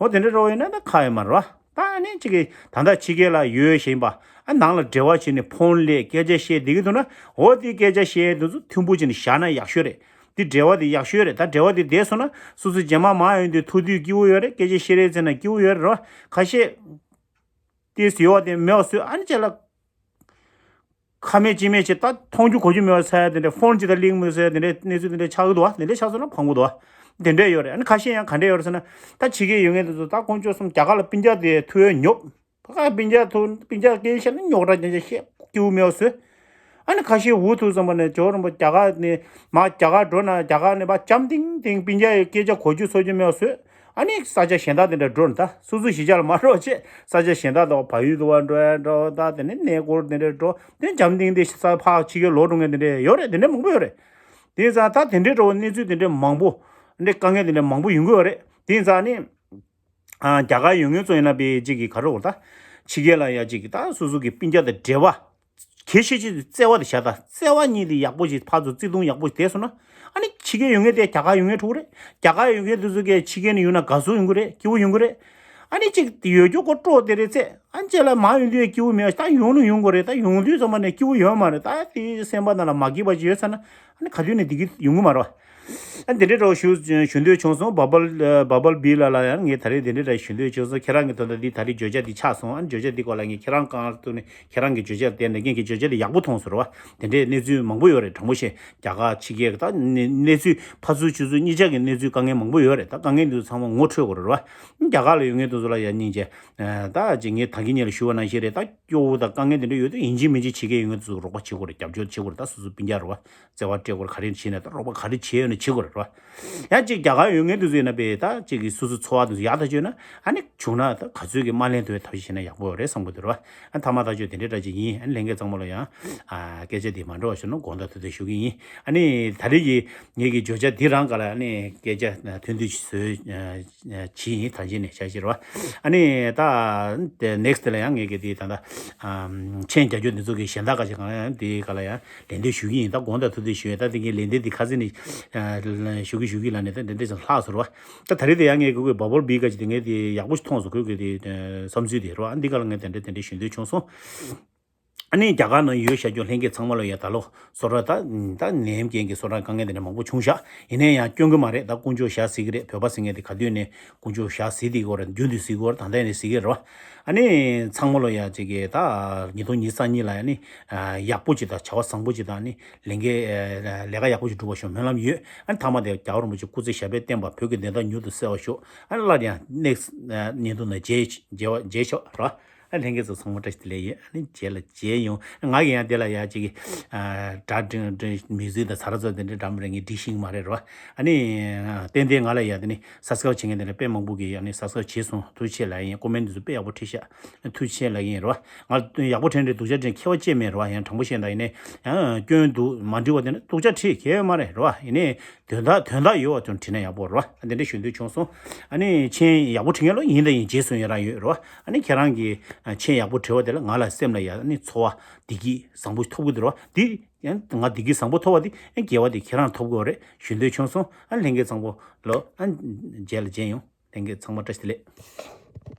འོ་དེ་འདྲ་རོ་ཡིན་ན་ད་ཁ་ཡོད་མ་རེད་བ། ད་ཨ་ནི་གཅིག་གིས་ད་ལྟ་ཕྱི་རྒྱལ་ལ་ཡོད་བཞིན་པ་ཨ་ནང་ལ་འབྲེལ་བ་བྱས་ནས་ཕོན་སླེབས་སྐད་ཆ་བཤད་བསྡད་ཀྱི་འདུག་ན། འོ་དེ་སྐད་ཆ་བཤད་དུས་ཚོ་མཐུན་པོ་བྱས་ནས་བཞག་ན་ཡག་ཤོས་རེད། དེ་འབྲེལ་བ་དེ་ཡག་ཤོས་རེད། ད་འབྲེལ་བ་དེ་བསྡད་སོང་ན་སོ་སོ་རྗེས་མ་མ་ཡོང་དུས་ཐུག་དུས་སྐྱིད་པོ་ཡོད་རེད། སྐད་ཆ་བཤད་རེས་བྱས་ན་སྐྱིད་པོ་ཡོད་རེད་རོ། ཁ་ཤས་དེ་ཡོད་པ་དེ་མེད་པ་བཟོས། ཨ་ནི་ཅག་ལ། ཁ་མེད་ལྕེ་མེད་བྱས་ད་མཐོང་རྒྱུ་གོ་རྒྱུ་མེད་པ་ཟེར་ཡ་དེ་འདྲ། ཕོན་ཅིག་ད་ལིང་མི་ཟེར་ཡ་དེ་འདྲའི་གནས་ཚུལ་དེ་འདྲ་ཆགས་ཀྱི་འདུག་བ། དེ་འདྲ་ཆགས་སོང་ན་ཕངས་པོ་འདུག་བ། དེ་འདྲ་ཡོད་རེད། ཨ་ནི་ཁ་ཤས་ཡང་ག་འདྲ་ཡོད་རེད་ཟེར་ན། ད་ཕྱི་རྒྱལ་ཡོད་མཁན་དེ་ཚོ་ད་དཀོན་མཆོག་གསུམ་རྒྱ་གར་ལ་སྤུན་ཀྱག་དེ་ཐུག་ཡ་ཉོབ། ཕ་ག་སྤུན་ཀྱག་ཐུག་སྤུན་ཀྱག་སྐད་བཤད་ན་རྙོག་དྲ་རྐྱང་རྐྱང་བཤད། སྐྱིད་པོ་མེད་པ་བཟོས། ཨ་ནི་ཁ་ཤས་འུ་ཐུག་ཙམ་པ་ནས་ཇོ་རིན་པོ་རྒྱ་གར་ནས་མར་རྒྱ་གར་འགྲོ་ན་རྒྱ་གར་ནས་ཕར་འཇམ་ཐིང་ཐིང་སྤུན་ཀྱག་གི་སྐད་ཆ་གོ་རྒྱུ་ཚོར་རྒྱུ་མེད་པ་བཟོས། ཨ་ནི་ས་ཆ་གཞན་དག་དེ་འདྲ་འགྲོ་ནས་ད་སོ་སོ་གཞིས་ཆགས་ལ་མ་འགྲོ་བྱས་ས་ཆ་གཞན་དག་དང་བལ་ཡུལ་དུ་བ་འགྲོ་ཡ་འདྲ་བོ། ད་དེ་ནས་གནས་སྐོར་དེ་འདྲ་འགྲོ་དེ་འཇམ་ཐིང་ཐིང་ས་ཕར་ཕྱི་རྒྱལ་ལོག་འགྲོ་མཁན་དེ་འདྲ་ཡོད་རེད། དེ་འདྲ་མང་པོ་ཡོད་རེད། དེ་ཙང་ད་དེ་འདྲའི་འདྲ་བོ་གནས་ཚུལ་དེ་འདྲ་མང་པོ་འདྲ་དཀའ་ངལ་དེ་འདྲ་མང་པོ་ཡོང་གི་ཡོད་རེད། དེ་ཙང་ནི་ཨ་རྒྱ་གར་ཡོད་མཁན་ཚོ་ཡིན་ན་དཔེ་གཅིག་གི་ག་རེ་འོ་ད་ཕྱི་རྒྱལ་ལ་ཡ་གཅིག་གི་ད་སོ་སོ་གི་སྤུན་ཀྱག་དང་འབྲེལ་བ། གལ་ཆེ་ཆེ་བརྩེ་བ་དེ་བཞག་ད། བརྩེ་བ་གཉིས་དེ་ཡག་པོ་ཞིག་ཕར་ཚུར་བརྩེ་དུང་ཡག་པོ་ཞིག་བསྡད་སོང་ན། ཨ་ནི་ཕྱི་རྒྱལ་ཡོད་མཁན་དེ་རྒྱ་གར་ཡོད་མཁན་འགྲོ་གི་རེད། རྒྱ་གར་ཡོད་མཁན་དེ་ཚོ་གས་ཕྱི་རྒྱལ་ནས་ཡོང་ན་དགའ་བསུ་ཡོང་གི་རེད། སྐྱིད་པོ་ཡོང་གི་རེད། ཨ་ནི་གཅིག་ཡོད་རྒྱུ་ཀོ་ཀྲོག་དེ་རེད་ཚེ། ཨ་ནི་གཅིག་ལ་མ་ཡོང་དུས་སྐྱིད་པོ་མེད་པ། ད་ཡོང་ནི་ཡོང་གི་རེད། ད་ཡོང་དུས་ཚང་མ་ནས་སྐྱིད་པོ་ཡོད་མ་རེད། ད་དེ་སེམས་པ་ནང་ལ་མ་སྐྱིད་པ་ཅིག་ཡོད་ཚར་ན་ཨ་ནི་ག་དུས་ནས་བདེ་སྐྱིད་ཡོང་གི་མ་རེད་བ། ཨ་འདི་འདྲའི་འདྲ་བོ་ཞུ་ཞུ་འདོད་བྱུང་སོང་། བ་བལ་བ་བལ་བི་ལ་ལ་ཡང་ངས་ད་རེས་འདི་འདྲའི་འདྲ་ཞུ་འདོད་བྱུང་སོང་། ཁྱེད་རང་གི་དོན་དག་འདི་ད་རེས་བརྗོད་བྱ་འདི་ཆགས་སོང་། ཨ་བརྗོད་བྱ་འདི་སྐོར་ལ་ངས་ཁྱེད་རང་རྐང་ལག་ཐུག་ནས་ཁྱེད་རང་གི་བརྗོད་བྱ་དེ་ནས་ངས་ཀྱི་བརྗོད་བྱ་འདི་ཡག་པོ་མཐོང་སོང་རེད་བ། དེ་འདྲའི་གནས་ཚུལ་མང་པོ་ཡོད་རེད། དྲང་པོ་བཤད། རྒྱ་གར་ཕྱི་རྒྱལ་གི་ད་གནས་གནས་ཚུལ་ཕར་ཚུར་ཕྱི་ཚུལ་གཉིས་ཆ་གི་གནས་ཚུལ་དཀའ་ངལ་མང་པོ་ཡོད་རེད། ད་དཀའ་ངལ་འདི་ཚོ་ཚང་མ་ངོ་འཕྲོད་དགོས་རེད་བ། རྒྱ་གར་ལ་ཡོད་མཁན་དེ་ཚོ་ལ་ཡང་སྙིང་རྗེ། ད་ཅིག་ངས་ད་གིན་ཉིད་ལ་ཞུ་བ་ནང་བཞིན་རེད། ད་སྐྱོ་བོ་དང་དཀའ་ངལ་དེ་འདྲ་ཡོད་དུས་ཡིན་གཅིག་མིན་གཅིག་བྱེད་མཁན་ཡོད་མཁན་དེ་ཚོ་རོགས་པ་བྱེད་དགོས་རེད། རྒྱབ་སྐྱོར་བྱེད་དགོས་རེད། ད་སོ་སོ་སྤུན་ཀྱག་རེད་བ། བརྩེ་བ་སྤྲད་དགོས་རེད། ག་རེ་བྱས་ན་ད་རོགས་པ་ག་རེ་བྱས་ཡོད་ན་བྱེད་དགོས་རེད་བ། ཡང་ཅིག་རྒྱ་གར་ཡོད་མཁན་དེ་ཚོ་ཡིན་ན་པས་ད་ཅིག་གི་སོ་སོའི་འཚོ་བ་དེ་ཚོ་ཡག་ཐག་ཆོད་ན་ཨ་ནི་བྱུང་ན་ད་ག་ཚོད་ཀྱི་མ་ལེན་ཐུབ་པའི་ཐབས་ཤེས་བྱས་ན་ཡག་པོ་རེད་བསམ་གི་འདུག་རེད་བ། ཨ་མཐའ་མ་ཐག་ཆོད་དེ་འདྲའི་འདྲ་ཅིག་ཡིན། ཨ་ནི་ལྷན་རྒྱས་ཚང་མ་ལ་ཡང་ཨ་སྐད་ཆ་དེ་མ་འགྲོ་བ་བྱུང་ན་དགོངས་དག་ཐུགས་བདེ་ཞུ་གི་ཡིན། ཨ་ནི་ད་རེས་ཀྱི་ངེད་ཀྱི་བརྗོད་བྱ་འདི་རང་ག་ལ་ཨ་ནི་སྐད་ཆ་ཐུང་ཐུང་ཞིག་བཟོས། ཇི་ཡིན་ཐང་ཆེན་ནས་བྱ་ཞིག་རེད་བ། ཨ་ནི་ད་next་ལ་ཡང་ངེད་ཀྱི་དེ་ད་ལྟ་མཆན་རྒྱག་རྒྱུ་འདི་ཚོ་གི་གཞན་དག་ཁ་ཤས་གང་ཡང་དེ་ག་ལ་ཡང་ལན་འདེབས་ཞུ་གི་ཡིན། ད་དགོངས་དག་ཐུགས་བདེ་ཞུ་ཡིན། ད་དེ་གའི་ལན་འདེབས་འདི་ཁ་སང་ནས་ཞུ་གི་ཞུ་གི་ལ་ནས་ད་འདི་འདྲ་ཅིག་ལྷག་སོང་རེད་བ། ད་ད་རེས་དེ་ཡང་ངེད་ཀྱི་བ་བལ་བི་ཁ་ཅིག་དེ་ངས་དེ་ཡག་པོ་ཞིག་མཐོང་སོང་། ཁོས་ཀྱི་དེ་བསམ་ཚུལ་དེ་རེད་བ། ཨ་འདི་ག་ལ་ངས་དེ་འདྲ་དེ་འདྲ་ཞུ་འདོད་བྱུང་སོང་། ཨ་ནི་རྒྱ་གར་ནང་ཡོད་བཞག་རྒྱུ་ལྷན་རྒྱས་ཚང་མ་ལ་ཡ་ད་ལོ་སོ་ར་ད་ད་ནད་ཡམས་རྐྱེན་གྱིས་སོ་ར་དཀའ་ངལ་དེ་འདྲ་མང་པོ་བྱུང་བཞག་ཡིན་ནའི་ཡང་སྐྱོན་གི་མ་རེད། ད་དཀོན་མཆོག་ཞག་ཟིག་གི་རེད། བོད་པ་ཟེར་མཁན་དེ་ག་དུས་ནས་དཀོན་མཆོག་ཞག་ཟིག་དེ་གོ་རེད། རྒྱུན་དུ་ཟིག་གོ་རེད། ད་ལྟ་ནས་ཟིག་གི་རེད་བ། ཨ་ནི་ཚང་མ་ལ་ཡ་ཅིག་གི་ད་ཉིས་སྟོང་ཉི་ཤུ་རྩ་གཉིས་ལ་ཡ་ནི་ཡག་པོ་ཅིག་དང་བྱ་བ་བཟང་པོ་ཅིག་དང་ནི་ལས་འགན་ལས་ཀ་ཡག་པོ་ཅིག་སྒྲུབ་པ་ཤོག་སྨོན་ལམ་ཡོད། ཨ་ནི་མཐའ་མ་དེ་རྒྱལ་བ་རིན་པོ་ཆེ་སྐུ་ཚེ་ཞབས་པད་བརྟན་པ། བོད་ཀྱི་བདེན་མཐའ་མྱུར་དུ་གསལ་བ་ཤོག་ཨ་ནི་སླར་ཡང་next་བརྙན་ཐུང་ནང་མཇལ་མཇལ་བ་མཇལ་ཤོག་རེད་བ། ཨ་ལྷན་རྒྱས་ཚོ་ཚང་མ་བཀྲ་ཤིས་བདེ་ལེགས་ཡིན། ཨ་ནི་རྗེས་ལ་མཇལ་ཡོང་། ང་གི་ཡང་དེ་ལ་ཡ་གཅིག་གི་ཨ་སྒྲ་སྒྲ་སྒྲ་music་དང་ཚ་ར་ཚ་དེ་འདྲ་འདྲ་མི་རེད། ངས་སྒྲིག་ཤེས་ཀྱི་མ་རེད་རོ། ཨ་ནི་ཏན་ཏན་ང་ལ་ཡ་དེ་ནི་subscribe་བྱེད་མཁན་དེ་འདྲ་དཔེ་མང་པོ་གིས་ཨ་ནི་subscribe་བྱས་སོང་། ཐུགས་རྗེ་ཆེ་ལབ་ཡིན། comment་དེ་ཚོ་དཔེ་ཡག་པོ་བྲིས་ཤག་ཐུགས་རྗེ་ཆེ་ལབ་ཡིན་རོ། ང་ཡག་པོ་བྲིས་ནས་སྡུག་ཅག་བྲིས་ཁྱད་པར་ཅིག་མེད་རོ། ཡང་དྲང་པོ་བཤད་ན་ཡིན་ནའི་ཡང་སྐྱོན་འདུག་མ་འགྲིག་པ་དེ་ནི་སྡུག་ཅག་བྲིས་ཁྱད་པར་མ་རེད་རོ། ཡིན་ནའི་དོན་དག་དོན་དག་ཡོད་པ་ཅུང་བྲིས་ན་ཡག་པོ་རེད་བ། དེ་འདྲ་ཞུ་འདོད་བྱུང་སོང་། ཨ་ནི་མཆན་ཡག་པོ་བྲིས་མཁན་ལོ་ཡིན་དང་ཡིན། རྗེས་སུ་ཡི་རང་ཡོད་རེད་བ། ཨ་ནི་ཁྱེད་རང་གིས་མཆན་ཡག་པོ་བྲིས་པ་དེ་ལ་ང་ལ་སེམས་ལ་ཡ་ཨ་ནི་ཚོར་བ་བདེ་སྐྱིད་བཟང་པོ་ཐོབ་གི་འདུག་རེད་བ། འདི་ཡང་ང་བདེ་སྐྱིད་བཟང་པོ་ཐོབ་པ་འདི་ཡང་དགེ་བ་དེ་ཁྱེད་རང་ཐོབ་དགོས་རེད་ཞུ་འདོད་བྱུང་སོང་། ཨ་ལྷན་རྒྱས་ཚང་པོ་ལོ་ཨ་མཇལ་ལ་མཇལ་ཡོང་། ལྷན་རྒྱས་ཚང་མ་བཀྲ་ཤིས་བདེ་ལེགས།